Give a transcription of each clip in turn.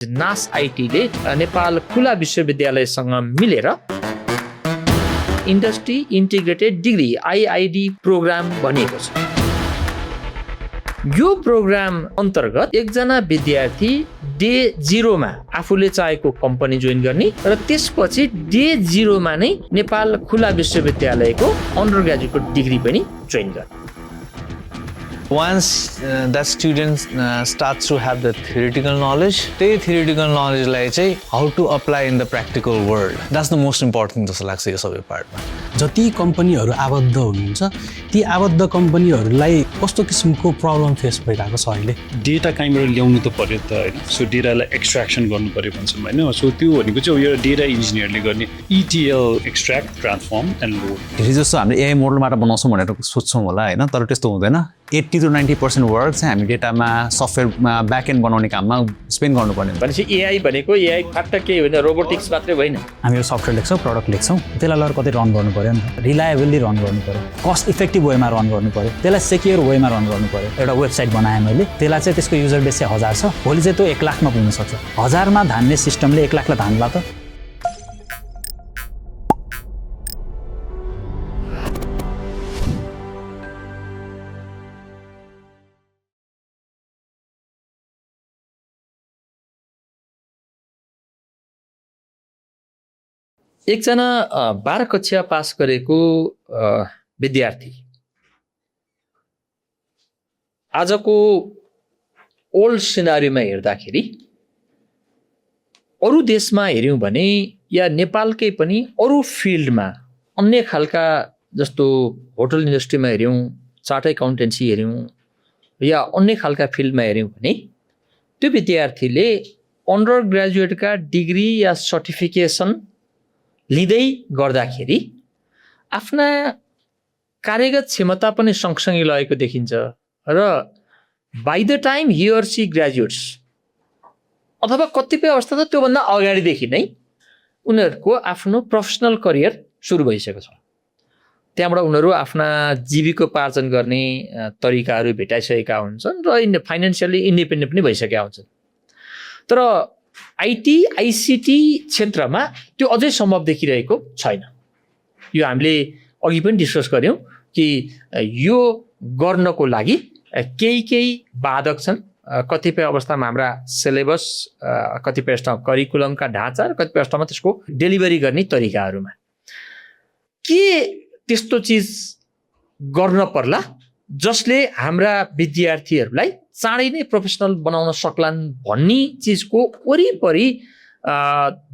नास आइटीले नेपाल खुला विश्वविद्यालयसँग मिलेर इन्डस्ट्री इन्टिग्रेटेड डिग्री आइआइडी प्रोग्राम बनेको छ। यो प्रोग्राम अन्तर्गत एकजना विद्यार्थी डे 0 मा आफूले चाहेको कम्पनी जोइन गर्ने र त्यसपछि डे 0 मा नै नेपाल खुला विश्वविद्यालयको अन्डर ग्रेजुएट डिग्री पनि जोइन गर्ने। Once that student starts to have the theoretical knowledge, the theoretical knowledge like how to apply in the practical world. That's the most important जस्तो लाग्छ यो सबै पार्टमा। जति कम्पनीहरू आबद्ध हुनुहुन्छ ती आबद्ध कम्पनीहरूलाई कस्तो किसिमको प्रब्लम फेस भइरहेको छ अहिले। डेटा कहीँबाट ल्याउनु त पर्यो त हैन, सो डेटालाई एक्सट्र्याक्सन गर्नु पर्यो भन्छौँ हैन। सो त्यो भनेको चाहिँ यो डेटा इन्जिनियरले गर्ने ETL extract transform and load. धेरै जस्तो हामीले एआई मोडलबाट बनाउँछौँ भनेर सोच्छौँ होला हैन, तर त्यस्तो हुँदैन। 80 to 90% वर्क चाहिँ हामी डेटामा सफ्टवेयरमा ब्याकएन्ड बनाउने काममा स्पेन्ड गर्नुपर्ने। भनेपछि एआई भनेको एआई फाट्टा केही होइन, रोबोटिक्स मात्रै होइन। हामीहरू सफ्टवेयर लेख्छौँ, प्रडक्ट लेख्छौँ, त्यसलाई लगेर कतै रन गर्नु पर्यो नि त, रिलायबली रन गर्नु पर्यो, कस्ट इफेक्टिभ वेमा रन गर्नु पर्यो, त्यसलाई सेक्योर वेमा रन गर्नु पर्यो। एउटा वेबसाइट बनाएँ मैले, त्यसलाई चाहिँ त्यसको युजर बेस चाहिँ 1000 छ, भोलि चाहिँ त्यो 1 लाखमा पुग्न सक्छ। 1000 मा धान्ने सिस्टमले 1 लाखलाई धान्ला त। एकजना 12 कक्षा पास गरेको विद्यार्थी आजको ओल्ड सिनारीमा हेर्दाखेरि अरू देशमा हेऱ्यौँ भने या नेपालकै पनि अरू फिल्डमा अन्य खालका जस्तो होटल इन्डस्ट्रीमा हेऱ्यौँ, चार्ट एकाउन्टेन्सी हेऱ्यौँ या अन्य खालका फिल्डमा हेऱ्यौँ भने त्यो विद्यार्थीले अन्डर ग्रेजुएटका डिग्री या सर्टिफिकेसन लिँदै गर्दाखेरि आफ्ना कार्यगत क्षमता पनि सँगसँगै लगेको देखिन्छ र by the time he or she graduates अथवा कतिपय अवस्था त त्योभन्दा अगाडिदेखि नै उनीहरूको आफ्नो प्रोफेसनल करियर सुरु भइसकेको छ। त्यहाँबाट उनीहरू आफ्ना जीविकोपार्जन गर्ने तरिकाहरू भेटाइसकेका हुन्छन् र फाइनेन्सियली इन्डिपेन्डेन्ट पनि भइसकेका हुन्छन्। तर आइटी आइसिटी क्षेत्रमा त्यो अझै सम्भव देखिरहेको छैन। यो हामीले अघि पनि डिस्कस गऱ्यौँ कि यो गर्नको लागि केही बाधक छन्। कतिपय अवस्थामा हाम्रा सिलेबस, कतिपय अवस्थामा करिकुलमका ढाँचा र कतिपय अवस्थामा त्यसको डेलिभरी गर्ने तरिकाहरूमा के त्यस्तो चिज गर्न पर्ला जसले हाम्रा विद्यार्थीहरूलाई चाँडै नै प्रोफेसनल बनाउन सक्लान् भन्ने चिजको वरिपरि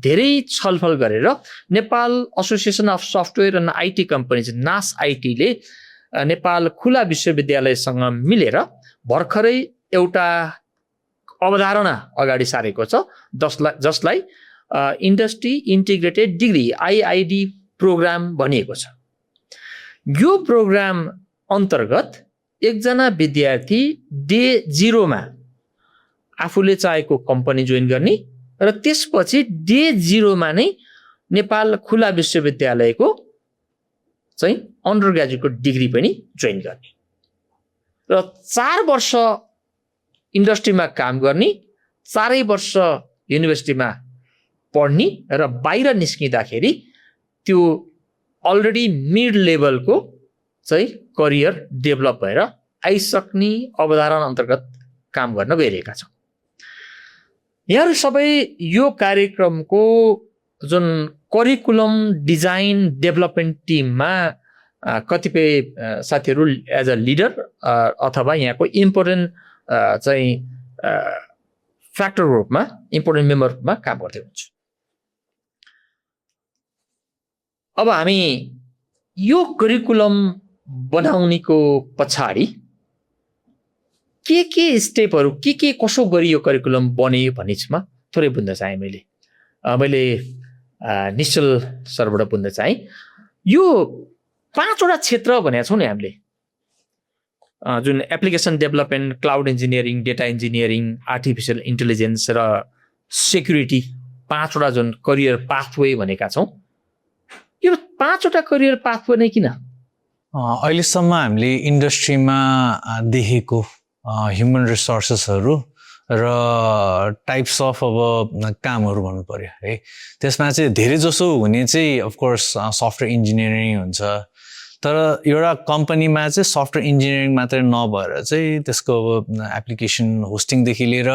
धेरै छलफल गरेर Nepal association of software and IT companies नास आइटीले नेपाल खुला विश्वविद्यालयसँग मिलेर भर्खरै एउटा अवधारणा अगाडि सारेको छ जसलाई इन्डस्ट्री इन्टिग्रेटेड डिग्री आइआइडी प्रोग्राम भनिएको छ। यो प्रोग्राम अन्तर्गत एकजना विद्यार्थी डे 0 मा आफूले चाहेको कम्पनी जोइन गर्ने र त्यसपछि डे 0 मा नै नेपाल खुला विश्वविद्यालयको चाहिँ अन्डर ग्रेजुएट डिग्री पनि जोइन गर्ने र 4 वर्ष इन्डस्ट्रीमा काम गर्ने, 4 वर्ष युनिभर्सिटीमा पढ्ने र बाहिर निस्किँदाखेरि त्यो अलरेडी मिड लेभलको चाहिँ करियर डेभलप भएर आइसक्ने अवधारणा अन्तर्गत काम गर्न गइरहेका छौँ। यहाँहरू सबै यो कार्यक्रमको जुन करिकुलम डिजाइन डेभलपमेन्ट टिममा कतिपय साथीहरू एज अ लिडर अथवा यहाँको इम्पोर्टेन्ट चाहिँ फ्याक्टर रूपमा इम्पोर्टेन्ट मेम्बर रूपमा काम गर्दै हुनुहुन्छ। अब हामी यो करिकुलम बनाउनेको पछाडि के स्टेपहरू के कसो गरी यो करिकुलम बन्यो भन्ने छमा थोरै बुझ्न चाहेँ। मैले निश्चल सरबाट बुझ्न चाहेँ। यो 5वटा क्षेत्र भनेको छौँ नि हामीले, जुन application development, cloud engineering, data engineering, artificial intelligence र सेक्युरिटी, 5वटा जुन करियर पाथवे भनेका छौँ। यो 5वटा करियर पाथवे नै किन? अहिलेसम्म हामीले इन्डस्ट्रीमा देखेको ह्युमन रिसोर्सेसहरू र टाइप्स अफ अब कामहरू भन्नु पर्यो है त्यसमा चाहिँ धेरै जसो हुने चाहिँ अफकोर्स सफ्टवेयर इन्जिनियरिङ हुन्छ तर एउटा कम्पनीमा चाहिँ सफ्टवेयर इन्जिनियरिङ मात्रै नभएर चाहिँ त्यसको अब एप्लिकेसन होस्टिङदेखि लिएर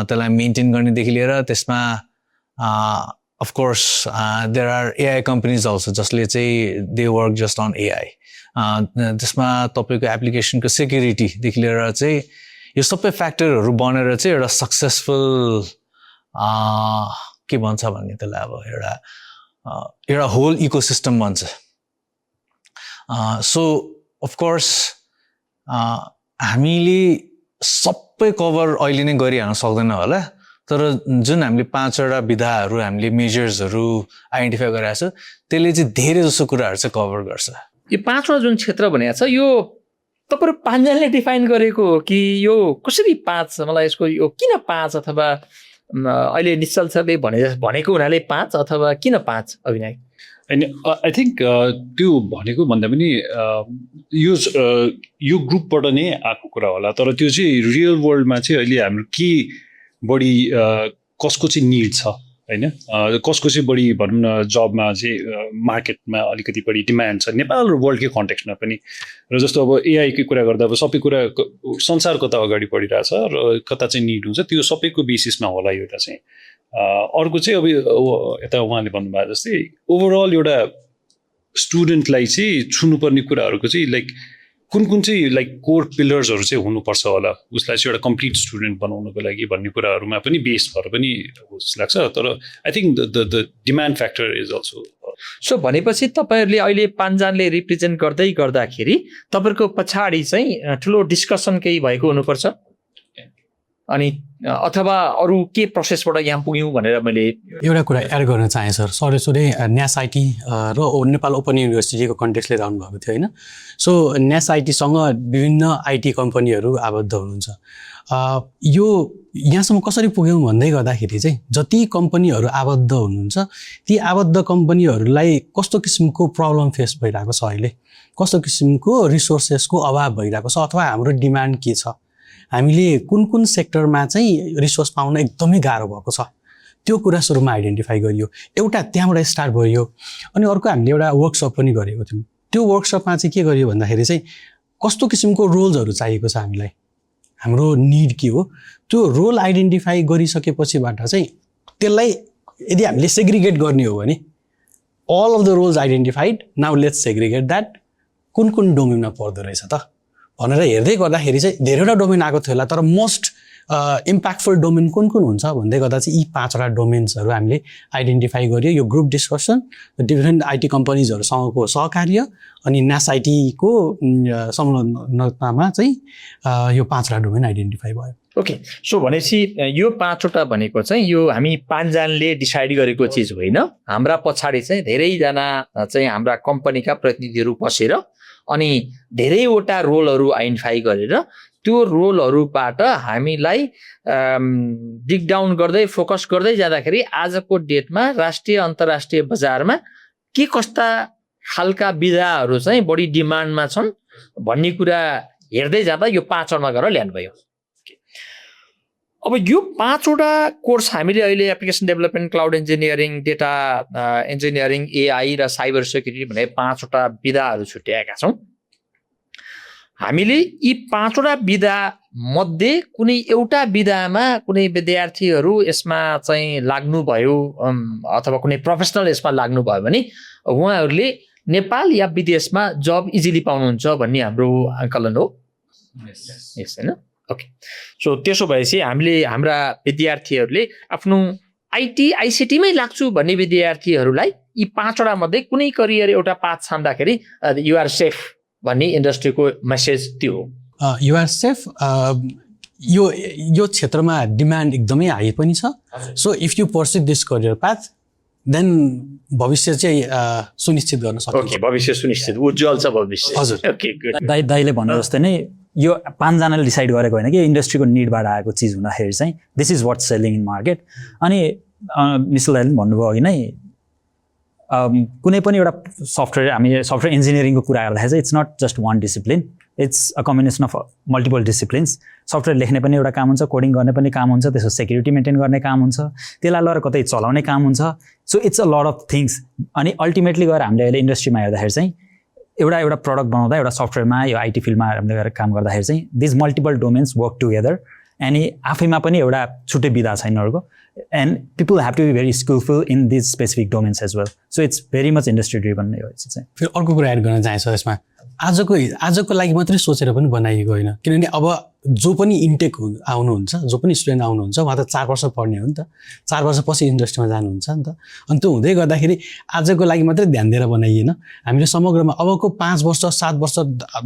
त्यसलाई मेन्टेन गर्नेदेखि लिएर त्यसमा of course there are AI companies also जसले चाहिँ they work just on AI त्यसमा तपाईँको एप्लिकेसनको सेक्युरिटीदेखि लिएर चाहिँ यो सबै फ्याक्टरहरू बनेर चाहिँ एउटा सक्सेसफुल के भन्छ भन्ने त्यसलाई अब एउटा होल इकोसिस्टम बन्छ सो अफकोर्स हामीले सबै कभर अहिले नै गरिहाल्न सक्दैन होला तर जुन हामीले 5वटा विधाहरू हामीले मेजर्सहरू आइडेन्टिफाई गरेका छ त्यसले चाहिँ धेरै जसो कुराहरू चाहिँ कभर गर्छ यो 5वटा जुन क्षेत्र भनेको छ यो तपाईहरु 5 जनाले डिफाइन गरेको हो कि यो कसरी 5 मलाई यसको यो किन 5 अथवा अहिले निश्चल सरले भनेको हुनाले 5 अथवा किन 5 अभिनय अनि आई थिंक त्यो भनेको भन्दा पनि यो ग्रुपबाट नै आएको कुरा होला तर त्यो चाहिँ रियल वर्ल्डमा चाहिँ अहिले हाम्रो के बढी कसको चाहिँ निड छ हैन कसको चाहिँ बढी भनौँ न जबमा चाहिँ मार्केटमा अलिकति बढी डिमान्ड छ नेपाल र वर्ल्डकै कन्टेक्स्टमा पनि र जस्तो अब एआईको कुरा गर्दा अब सबै कुरा संसार कता अगाडि बढिरहेछ र कता चाहिँ निड हुन्छ त्यो सबैको बेसिसमा होला एउटा चाहिँ अर्को चाहिँ अब यता उहाँले भन्नुभयो जस्तै ओभरअल एउटा स्टुडेन्टलाई चाहिँ छुनुपर्ने कुराहरूको चाहिँ लाइक कुन चाहिँ लाइक कोर पिलर्सहरू चाहिँ हुनुपर्छ होला उसलाई चाहिँ एउटा कम्प्लिट स्टुडेन्ट बनाउनको लागि भन्ने कुराहरूमा पनि बेस भएर पनि जस्तो लाग्छ तर I think the demand factor is also so भनेपछि तपाईहरुले अहिले 5 जनाले रिप्रेजेन्ट गर्दाखेरि तपाईहरुको पछाडि चाहिँ ठुलो डिस्कसन केही भएको हुनुपर्छ अनि अथवा अरू के प्रोसेसबाट यहाँ पुग्यौँ भनेर मैले एउटा कुरा एड गर्न चाहेँ सर सरेसोरे न्यास आइटी र नेपाल ओपन युनिभर्सिटीको कन्टेक्स्ट लिएर आउनुभएको थियो होइन सो न्यास आइटीसँग विभिन्न आइटी कम्पनीहरू आबद्ध हुनुहुन्छ यो यहाँसम्म कसरी पुग्यौँ भन्दै गर्दाखेरि चाहिँ जति कम्पनीहरू आबद्ध हुनुहुन्छ ती आबद्ध कम्पनीहरूलाई कस्तो किसिमको प्रब्लम फेस भइरहेको छ अहिले कस्तो किसिमको रिसोर्सेसको अभाव भइरहेको छ अथवा हाम्रो डिमान्ड के छ हामीले कुन सेक्टरमा चाहिँ रिसोर्स पाउन एकदमै गाह्रो भएको छ त्यो कुरा सुरुमा आइडेन्टिफाई गरियो एउटा त्यहाँबाट स्टार्ट भयो अनि अर्को हामीले एउटा वर्कसप पनि गरेको थियौँ त्यो वर्कसपमा चाहिँ के गरियो भन्दाखेरि चाहिँ कस्तो किसिमको रोल्सहरू चाहिएको छ हामीलाई हाम्रो निड के हो त्यो रोल आइडेन्टिफाई गरिसकेपछिबाट चाहिँ त्यसलाई यदि हामीले सेग्रिगेट गर्ने हो भने all of the roles identified now let's segregate that कुन डोमेनमा पर्दो रहेछ त भनेर हेर्दै गर्दाखेरि चाहिँ धेरैवटा डोमेन आएको थियो होला तर मोस्ट इम्प्याक्टफुल डोमेन कुन हुन्छ भन्दै गर्दा चाहिँ यी 5वटा डोमेन्सहरू हामीले आइडेन्टिफाई गरियो यो ग्रुप डिस्कसन डिफ्रेन्ट आइटी कम्पनीजहरूसँगको सहकार्य अनि न्यास आइटीको संलग्नतामा चाहिँ यो 5वटा डोमेन आइडेन्टिफाई भयो ओके सो भनेपछि यो 5वटा भनेको चाहिँ यो हामी 5 जनाले डिसाइड गरेको चिज होइन हाम्रा पछाडि चाहिँ धेरैजना चाहिँ हाम्रा कम्पनीका प्रतिनिधिहरू बसेर अनि धेरैवटा रोलहरू आइडेन्टिफाई गरेर त्यो रोलहरूबाट हामीलाई डिग डाउन गर्दै फोकस गर्दै जाँदाखेरि आजको डेटमा राष्ट्रिय अन्तर्राष्ट्रिय बजारमा के कस्ता खालका विधाहरू चाहिँ बढी डिमान्डमा छन् भन्ने कुरा हेर्दै जाँदा यो 5वटामा गएर ल्यान्ड भयो अब यो 5वटा कोर्स हामीले अहिले application development cloud engineering data engineering AI र साइबर सेक्युरिटी भन्ने 5वटा विधाहरू छुट्याएका छौँ हामीले यी 5वटा विधा मध्ये कुनै एउटा विधामा कुनै विद्यार्थीहरू यसमा चाहिँ लाग्नुभयो अथवा कुनै प्रोफेसनल यसमा लाग्नुभयो भने उहाँहरूले नेपाल या विदेशमा जब इजिली पाउनुहुन्छ भन्ने हाम्रो आकलन हो यस हैन ओके सो त्यसो भएपछि हामीले हाम्रा विद्यार्थीहरूले आफ्नो आइटी आइसिटीमै लाग्छु भन्ने विद्यार्थीहरूलाई यी 5वटा मध्ये कुनै करियर एउटा पाथ छान्दाखेरि यु आर सेफ भन्ने इन्डस्ट्रीको मेसेज त्यो हो युआर सेफ यो क्षेत्रमा डिमान्ड एकदमै हाई पनि छ so if you pursue this career path then भविष्य चाहिँ सुनिश्चित गर्न सकिन्छ ओके भविष्य सुनिश्चित उज्जवल छ भविष्य हजुर ओके गुड दाइले भन्नु जस्तै नै यो 5 जनाले डिसाइड गरेको होइन कि इन्डस्ट्रीको निडबाट आएको चिज हुँदाखेरि चाहिँ this is what selling in market अनि निश्चल दाइले भन्नुभयो अघि नै कुनै पनि एउटा सफ्टवेयर हामी सफ्टवेयर इन्जिनियरिङको कुरा गर्दाखेरि चाहिँ it's not just one discipline it's a combination of multiple disciplines software लेख्ने पनि एउटा काम हुन्छ कोडिङ गर्ने पनि काम हुन्छ त्यसको सेक्युरिटी मेन्टेन गर्ने काम हुन्छ त्यसलाई लगेर कतै चलाउने काम हुन्छ so it's a lot of things अनि अल्टिमेटली गएर हामीले अहिले इन्डस्ट्रीमा हेर्दाखेरि चाहिँ एउटा प्रडक्ट बनाउँदा एउटा सफ्टवेयरमा यो आइटी फिल्डमा हामीले गएर काम गर्दाखेरि चाहिँ this multiple domains work together अनि आफैमा पनि एउटा छुट्टै विधा छ यिनीहरूको and people have to be very skillful in this specific domains as well so it's very much industry driven यो चाहिँ फेरि अर्को कुरा एड गर्न चाहन्छ यसमा आजको लागि मात्रै सोचेर पनि बनाइएको होइन किनभने अब जो पनि इन्टेक आउनुहुन्छ जो पनि स्टुडेन्ट आउनुहुन्छ उहाँ त 4 वर्ष पढ्ने हो नि त 4 वर्षपछि इन्डस्ट्रीमा जानुहुन्छ नि त अनि त्यो हुँदै गर्दाखेरि आजको लागि मात्रै ध्यान दिएर बनाइएन हामीले समग्रमा अबको 5 वर्ष 7 वर्ष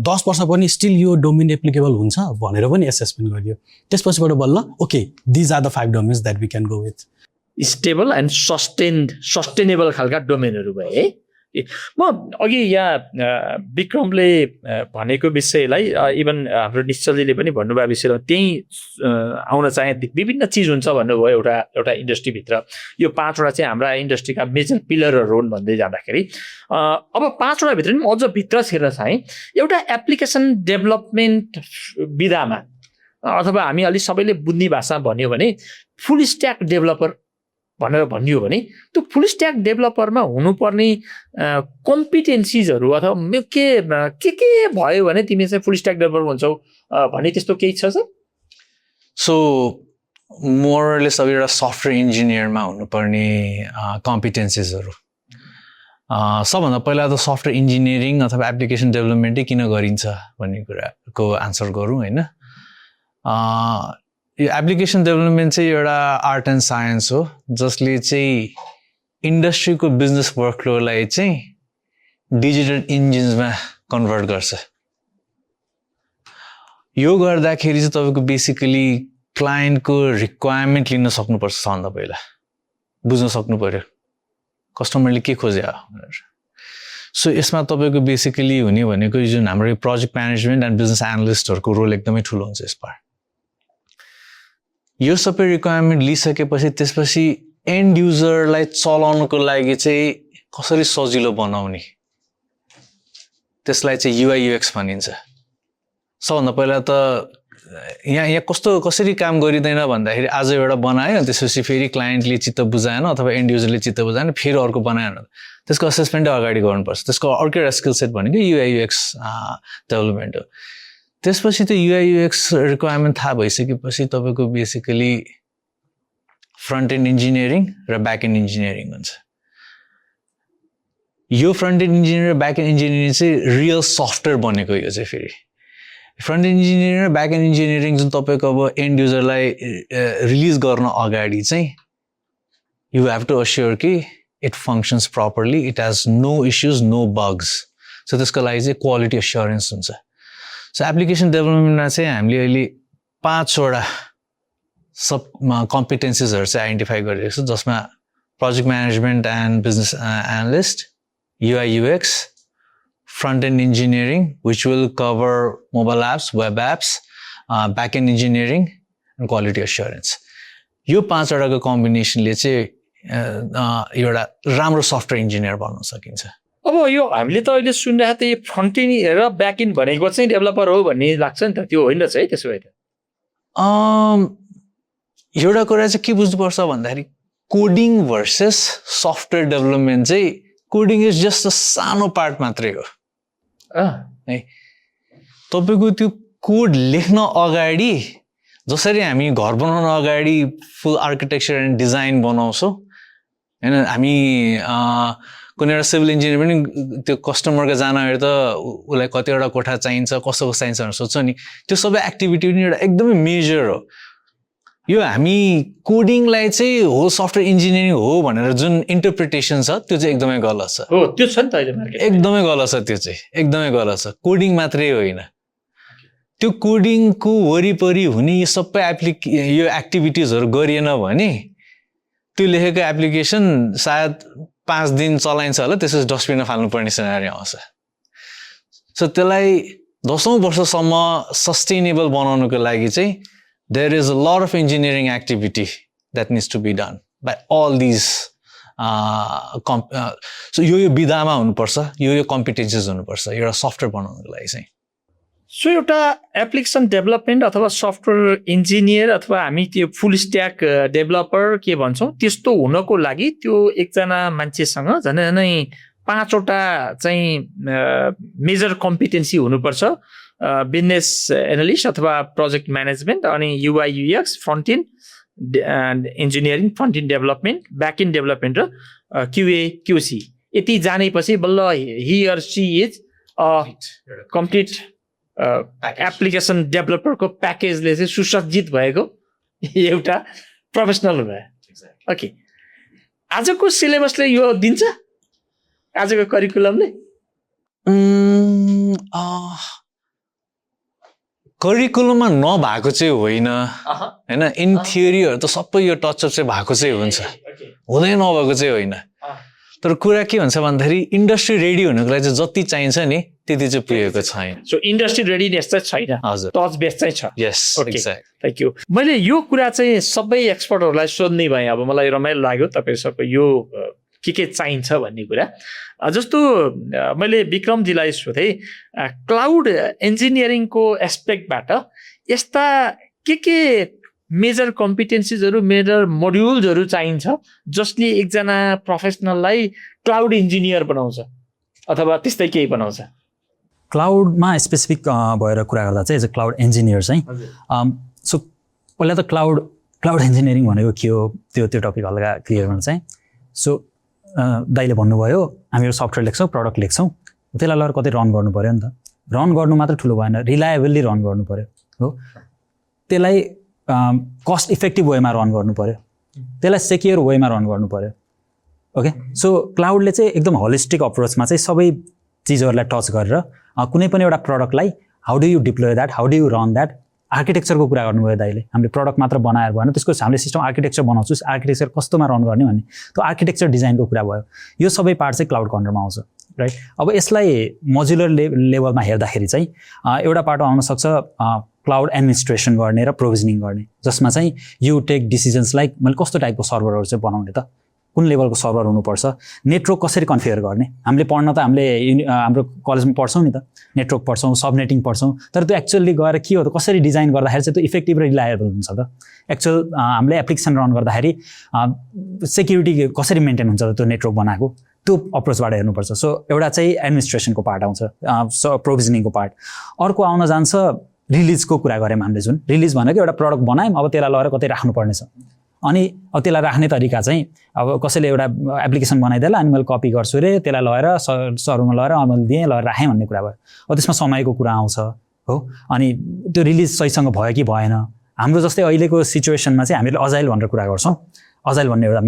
10 वर्ष पनि स्टिल यो डोमेन एप्लिकेबल हुन्छ भनेर पनि एसेसमेन्ट गरियो त्यसपछिबाट बल्ल okay these are the 5 domains that we can go with stable and sustainable खालका डोमेनहरू भए है म अघि यहाँ विक्रमले भनेको विषयलाई इभन हाम्रो निश्चलजीले पनि भन्नुभएको विषयमा त्यही आउन चाहे विभिन्न चिज हुन्छ भन्नुभयो एउटा इन्डस्ट्रीभित्र यो 5वटा चाहिँ हाम्रा इन्डस्ट्रीका मेजर पिलरहरू हुन् भन्दै जाँदाखेरि अब 5वटा भित्र पनि अझ भित्र छिर्न चाहे एउटा एप्लिकेसन डेभलपमेन्ट विधामा अथवा हामी अलि सबैले बुझ्ने भाषा भन्यो भने फुल स्ट्याक डेभलपर भनेर भनियो भने त्यो फुल स्ट्याक डेभलपरमा हुनुपर्ने कम्पिटेन्सिजहरू अथवा के भयो भने तिमी चाहिँ फुल स्ट्याक डेभलपर हुन्छौ भन्ने त्यस्तो केही छ सर सो मोरलेस अब एउटा सफ्टवेयर इन्जिनियरमा हुनुपर्ने कम्पिटेन्सिजहरू सबभन्दा पहिला त सफ्टवेयर इन्जिनियरिङ अथवा एप्लिकेसन डेभलपमेन्टै किन गरिन्छ भन्ने कुराको आन्सर गरौँ होइन यो एप्लिकेसन डेभलपमेन्ट चाहिँ एउटा आर्ट एन्ड साइन्स हो जसले चाहिँ इन्डस्ट्रीको बिजनेस वर्कफ्लोलाई चाहिँ डिजिटल इन्जिन्समा कन्भर्ट गर्छ यो गर्दाखेरि चाहिँ तपाईँको बेसिकली क्लाइन्टको रिक्वायरमेन्ट लिन सक्नुपर्छ सबभन्दा पहिला बुझ्न सक्नु पर्यो कस्टमरले के खोज्यो भनेर सो यसमा तपाईँको बेसिकली हुने भनेको जुन हाम्रो प्रोजेक्ट म्यानेजमेन्ट एन्ड बिजनेस एनालिस्टहरूको रोल एकदमै ठुलो हुन्छ यसमा यो सबै रिक्वायरमेन्ट लिइसकेपछि त्यसपछि एन्ड युजरलाई चलाउनको लागि चाहिँ कसरी सजिलो बनाउने त्यसलाई चाहिँ युआई युएक्स भनिन्छ सबभन्दा पहिला त यहाँ कसरी काम गरिँदैन भन्दाखेरि आज एउटा बनायो त्यसपछि फेरि क्लाइन्टले चित्त बुझाएन अथवा एन्ड युजरले चित्त बुझाएन फेरि अर्को बनाएन त्यसको असेसमेन्टै अगाडि गर्नुपर्छ त्यसको अर्कै एउटा स्किल सेट भनेको युआई युएक्स डेभलपमेन्ट हो त्यसपछि त युआई युएक्स रिक्वायरमेन्ट थाहा भइसकेपछि तपाईँको बेसिकली फ्रन्ट एन्ड इन्जिनियरिङ र ब्याक एन्ड इन्जिनियरिङ हुन्छ यो फ्रन्ट एन्ड इन्जिनियरिङ र ब्याक एन्ड इन्जिनियरिङ चाहिँ रियल सफ्टवेयर बनेको यो चाहिँ फेरि फ्रन्ट एन्ड इन्जिनियरिङ र ब्याक एन्ड इन्जिनियरिङ जुन तपाईँको अब एन्ड युजरलाई रिलिज गर्न अगाडि चाहिँ यु हेभ टु अस्योर कि it functions properly it has no issues no bugs so त्यसको लागि चाहिँ क्वालिटी अस्योरेन्स हुन्छ सो एप्लिकेसन डेभलपमेन्टमा चाहिँ हामीले अहिले 5वटा सब कम्पिटेन्सिजहरू चाहिँ आइडेन्टिफाई गरिरहेको छ जसमा project management and business analyst UI UX front end engineering, which will cover mobile apps, web apps, back end engineering, and quality assurance. यो 5वटाको कम्बिनेसनले चाहिँ एउटा राम्रो सफ्टवेयर इन्जिनियर बन्न सकिन्छ अब यो हामीले त अहिले सुनिरहेको त यो फ्रन्ट एन्ड र ब्याक एन्ड भनेको चाहिँ डेभलपर हो भन्ने लाग्छ नि त त्यो होइन है त्यसो भए त एउटा कुरा चाहिँ के बुझ्नुपर्छ भन्दाखेरि कोडिङ भर्सेस सफ्टवेयर डेभलपमेन्ट चाहिँ कोडिङ इज जस्ट अ सानो पार्ट मात्रै हो है तपाईँको त्यो कोड लेख्न अगाडि जसरी हामी घर बनाउन अगाडि फुल आर्किटेक्चर एन्ड डिजाइन बनाउँछौँ होइन हामी कुनै एउटा सिभिल इन्जिनियर पनि त्यो कस्टमरको जान अगाडि त उसलाई कतिवटा कोठा चाहिन्छ कसो चाहिन्छ भनेर सोध्छ नि त्यो सबै एक्टिभिटी पनि एउटा एकदमै मेजर हो यो हामी कोडिङलाई चाहिँ हो सफ्टवेयर इन्जिनियरिङ हो भनेर जुन इन्टरप्रिटेसन छ त्यो चाहिँ एकदमै गलत छ हो त्यो छ नि त अहिले मार्केट एकदमै गलत छ त्यो चाहिँ एकदमै गलत छ कोडिङ मात्रै होइन त्यो कोडिङको वरिपरि हुने यो सबै यो एक्टिभिटिजहरू गरिएन भने त्यो लेखेको एप्लिकेसन सायद 5 दिन चलाइन्छ होला त्यसपछि डस्टबिनमा फाल्नुपर्ने सिनारी आउँछ सो त्यसलाई 10औं वर्षसम्म सस्टेनेबल बनाउनको लागि चाहिँ there is a lot of engineering activity that needs to be done by all these so यो विधामा हुनुपर्छ यो कम्पिटेन्सिज हुनुपर्छ एउटा सफ्टवेयर बनाउनको लागि चाहिँ सो एउटा एप्लिकेसन डेभलपमेन्ट अथवा सफ्टवेयर इन्जिनियर अथवा हामी त्यो फुल स्ट्याक डेभलपर के भन्छौँ त्यस्तो हुनको लागि त्यो एकजना मान्छेसँग झन् झनै 5वटा चाहिँ मेजर कम्पिटेन्सी हुनुपर्छ बिजनेस एनालिस्ट अथवा प्रोजेक्ट म्यानेजमेन्ट अनि UI UX front end engineering front end development back end development र क्युए क्युसी यति जानेपछि बल्ल he or she is complete application डेभलपरको प्याकेजले चाहिँ सुसज्जित भएको एउटा प्रोफेसनल भयो ओके आजको सिलेबसले यो दिन्छ आजको करिकुलमले करिकुलममा नभएको चाहिँ होइन होइन इन थियोरीहरू त सबै यो टचअप चाहिँ भएको चाहिँ हुन्छ हुँदै नभएको चाहिँ होइन तर कुरा के हुन्छ भन्दाखेरि इन्डस्ट्री रेडी हुनुको लागि चाहिँ जति चाहिन्छ नि त्यति चाहिँ पुगेको छैन सो इन्डस्ट्री रेडिनेस चाहिँ छैन हजुर टच बेस चाहिँ छ यस थ्याङ्क यू मैले यो कुरा चाहिँ सबै एक्सपर्टहरूलाई सोध्ने भएँ अब मलाई रमाइलो लाग्यो तपाईँहरूको यो के चाहिन्छ भन्ने कुरा जस्तो मैले विक्रमजीलाई सोधेँ क्लाउड इन्जिनियरिङको एस्पेक्टबाट यस्ता के मेजर कम्पिटेन्सिजहरू मेजर मोड्युल्सहरू चाहिन्छ जसले एकजना प्रोफेसनललाई क्लाउड इन्जिनियर बनाउँछ अथवा त्यस्तै केही बनाउँछ क्लाउडमा स्पेसिफिक भएर कुरा गर्दा चाहिँ एज अ क्लाउड इन्जिनियर चाहिँ सो पहिला त क्लाउड इन्जिनियरिङ भनेको के हो त्यो टपिक हल्का क्लियर गर्न चाहिँ सो दाइले भन्नुभयो हामीहरू सफ्टवेयर लेख्छौँ प्रडक्ट लेख्छौँ त्यसलाई लगेर कतै रन गर्नु पऱ्यो नि त रन गर्नु मात्र ठुलो भएन रिलायबल्ली रन गर्नु पऱ्यो हो त्यसलाई कस्ट इफेक्टिभ वेमा रन गर्नु पऱ्यो त्यसलाई सेक्योर वेमा रन गर्नु पऱ्यो ओके सो क्लाउडले चाहिँ एकदम होलिस्टिक अप्रोचमा चाहिँ सबै चिजहरूलाई टच गरेर कुनै पनि एउटा प्रडक्टलाई how do you deploy that how do you run that आर्किटेक्चरको कुरा गर्नुभयो दाइले हामीले प्रडक्ट मात्र बनाएर भएन त्यसको हामीले सिस्टम आर्किटेक्चर बनाउँछु आर्किटेक्चर कस्तोमा रन गर्ने भन्ने त्यो आर्किटेक्चर डिजाइनको कुरा भयो यो सबै पार्ट चाहिँ क्लाउडको अन्डरमा आउँछ राइट अब यसलाई मोड्युलर लेभलमा हेर्दाखेरि चाहिँ एउटा पार्ट आउनसक्छ क्लाउड एडमिनिस्ट्रेसन गर्ने र प्रोभिजनिङ गर्ने जसमा चाहिँ यु टेक डिसिजन्स लाइक मैले कस्तो टाइपको सर्भरहरू चाहिँ बनाउने त कुन लेभलको सर्भर हुनुपर्छ नेटवर्क कसरी कन्फिगर गर्ने हामीले पढ्न त हामीले हाम्रो कलेजमा पढ्छौँ नि त नेटवर्क पढ्छौँ सबनेटिङ पढ्छौँ तर त्यो एक्चुअली गएर के हो त कसरी डिजाइन गर्दाखेरि चाहिँ त्यो इफेक्टिभ र रिलायबल हुन्छ त एक्चुअल हामीले एप्लिकेसन रन गर्दाखेरि सेक्युरिटी कसरी मेन्टेन हुन्छ त त्यो नेटवर्क बनाएको त्यो अप्रोचबाट हेर्नुपर्छ सो एउटा चाहिँ एडमिनिस्ट्रेसनको पार्ट आउँछ प्रोभिजनिङको पार्ट अर्को आउन जान्छ रिलिजको कुरा गऱ्यौँ हामीले जुन रिलिज भनेको एउटा प्रडक्ट बनायौँ अब त्यसलाई लगेर कतै राख्नुपर्ने छ अनि अब त्यसलाई राख्ने तरिका चाहिँ अब कसैले एउटा एप्लिकेसन बनाइदिएला अनि मैले कपी गर्छु रे त्यसलाई लगेर सर्भरमा लगेर मैले दिएँ लगेर राखेँ भन्ने कुरा भयो अब त्यसमा समयको कुरा आउँछ हो अनि त्यो रिलिज सहीसँग भयो कि भएन हाम्रो जस्तै अहिलेको सिचुएसनमा चाहिँ हामीले अजाइल भनेर कुरा गर्छौँ अजाइल भन्ने एउटा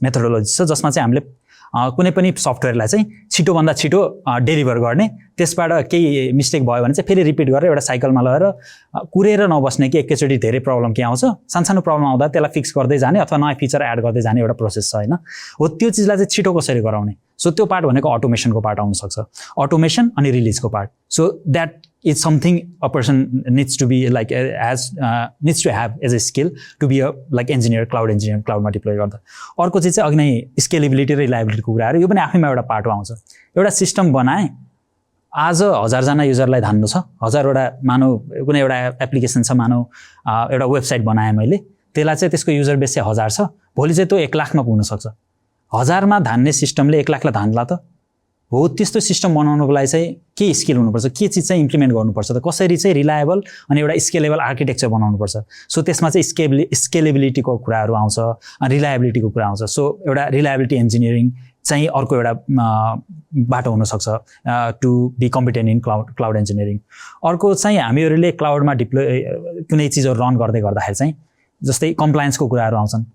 मेथोडोलोजी छ जसमा चाहिँ हामीले कुनै पनि सफ्टवेयरलाई चाहिँ छिटोभन्दा छिटो डेलिभर गर्ने त्यसबाट केही मिस्टेक भयो भने चाहिँ फेरि रिपिट गरेर एउटा साइकलमा लगेर कुरेर नबस्ने कि एकैचोटि धेरै प्रब्लम के आउँछ सानसानो प्रब्लम आउँदा त्यसलाई फिक्स गर्दै जाने अथवा नयाँ फिचर एड गर्दै जाने एउटा प्रोसेस छ होइन हो त्यो चिजलाई चाहिँ छिटो कसरी गराउने सो त्यो पार्ट भनेको अटोमेसनको पार्ट आउनसक्छ अटोमेसन अनि रिलिजको part so that is something a person needs to be like needs to have as a skill to be a like engineer क्लाउडमा डिप्लोय गर्दा अर्को चिज चाहिँ अघि नै स्केलेबिलिटी र रिलायबिलिटीको कुराहरू यो पनि आफैमा एउटा पार्ट आउँछ एउटा सिस्टम बनाएँ आज 1000जना युजरलाई धान्नु छ 1000वटा मानौ कुनै एउटा एप्लिकेसन छ मानौ एउटा वेबसाइट बनाएँ मैले त्यसलाई चाहिँ त्यसको युजर बेस चाहिँ 1000 छ भोलि चाहिँ त्यो 1 लाखमा पुग्न सक्छ 1000मा धान्ने सिस्टमले 1 लाखलाई धान्ला त हो त्यस्तो सिस्टम बनाउनको लागि चाहिँ के स्किल हुनुपर्छ के चिज चाहिँ इम्प्लिमेन्ट गर्नुपर्छ त कसरी चाहिँ रिलायबल अनि एउटा स्केलेबल आर्किटेक्चर बनाउनुपर्छ सो त्यसमा चाहिँ स्केलेबिलिटीको कुराहरू आउँछ अनि रिलायबिलिटीको कुरा आउँछ सो एउटा रिलायबिलिटी इन्जिनियरिङ चाहिँ अर्को एउटा बाटो हुनसक्छ to be competent in cloud engineering अर्को चाहिँ हामीहरूले क्लाउडमा डिप्लोय कुनै चिजहरू रन गर्दाखेरि चाहिँ जस्तै कम्प्लायन्सको कुराहरू आउँछन्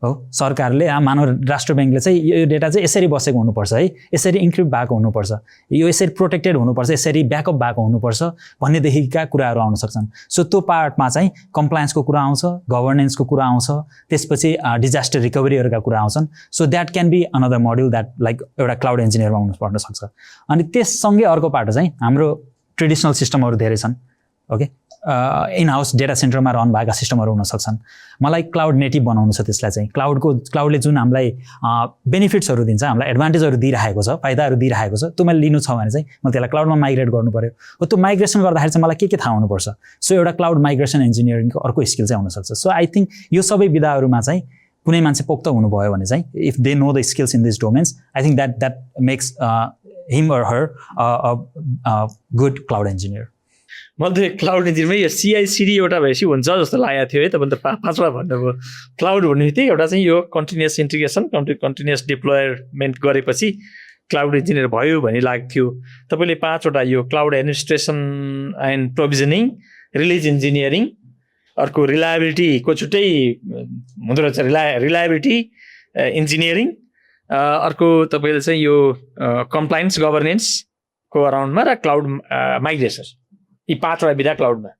हो सरकारले मानव राष्ट्र ब्याङ्कले चाहिँ यो डेटा चाहिँ यसरी बसेको हुनुपर्छ है यसरी इन्क्रिप्ट भएको हुनुपर्छ यो यसरी प्रोटेक्टेड हुनुपर्छ यसरी ब्याकअप भएको हुनुपर्छ भन्नेदेखिका कुराहरू आउन सक्छन् सो त्यो पार्टमा चाहिँ कम्प्लायन्सको कुरा आउँछ गभर्नेन्सको कुरा आउँछ त्यसपछि डिजास्टर रिकभरीहरूका कुरा आउँछन् so that can be another module that like एउटा क्लाउड इन्जिनियरमा हुनुपर्न सक्छ अनि त्यससँगै अर्को पार्ट चाहिँ हाम्रो ट्रेडिसनल सिस्टमहरू धेरै छन् ओके इन हाउस डेटा सेन्टरमा रन भएका सिस्टमहरू हुनसक्छन्। मलाई क्लाउड नेटिभ बनाउनु छ, त्यसलाई चाहिँ क्लाउडले जुन हामीलाई बेनिफिट्सहरू दिन्छ, हामीलाई एडभान्टेजहरू दिइरहेको छ, फाइदाहरू दिइरहेको छ, त्यो मैले लिनु छ भने चाहिँ म त्यसलाई क्लाउडमा माइग्रेट गर्नु पऱ्यो। हो त्यो माइग्रेसन गर्दाखेरि चाहिँ मलाई के थाहा हुनुपर्छ, सो एउटा क्लाउड माइग्रेसन इन्जिनियरिङको अर्को स्किल चाहिँ हुनसक्छ। सो आई थिङ्क यो सबै विधाहरूमा चाहिँ कुनै मान्छे पोक्त हुनुभयो भने चाहिँ if they know the skills in this domains, I think that makes him or her a good cloud engineer. मैले त क्लाउड इन्जिनियरमै यो CI/CD एउटा भएपछि हुन्छ जस्तो लागेको थियो है। तपाईँले त पाँचवटा भन्नुभयो। क्लाउड भन्ने बित्तिकै एउटा चाहिँ यो कन्टिन्युस इन्टिग्रेसन कन्टिन्युस डिप्लोयमेन्ट गरेपछि क्लाउड इन्जिनियर भयो भन्ने लाग्थ्यो। तपाईँले पाँचवटा यो cloud administration and provisioning, release engineering, अर्को रिलायबिलिटीको छुट्टै हुँदो रहेछ, रिलायबिलिटी इन्जिनियरिङ, अर्को तपाईँले चाहिँ यो कम्प्लायन्स गभर्नेन्सको अराउन्डमा र क्लाउड माइग्रेसन, यी पाँचवटा विधा क्लाउडमा।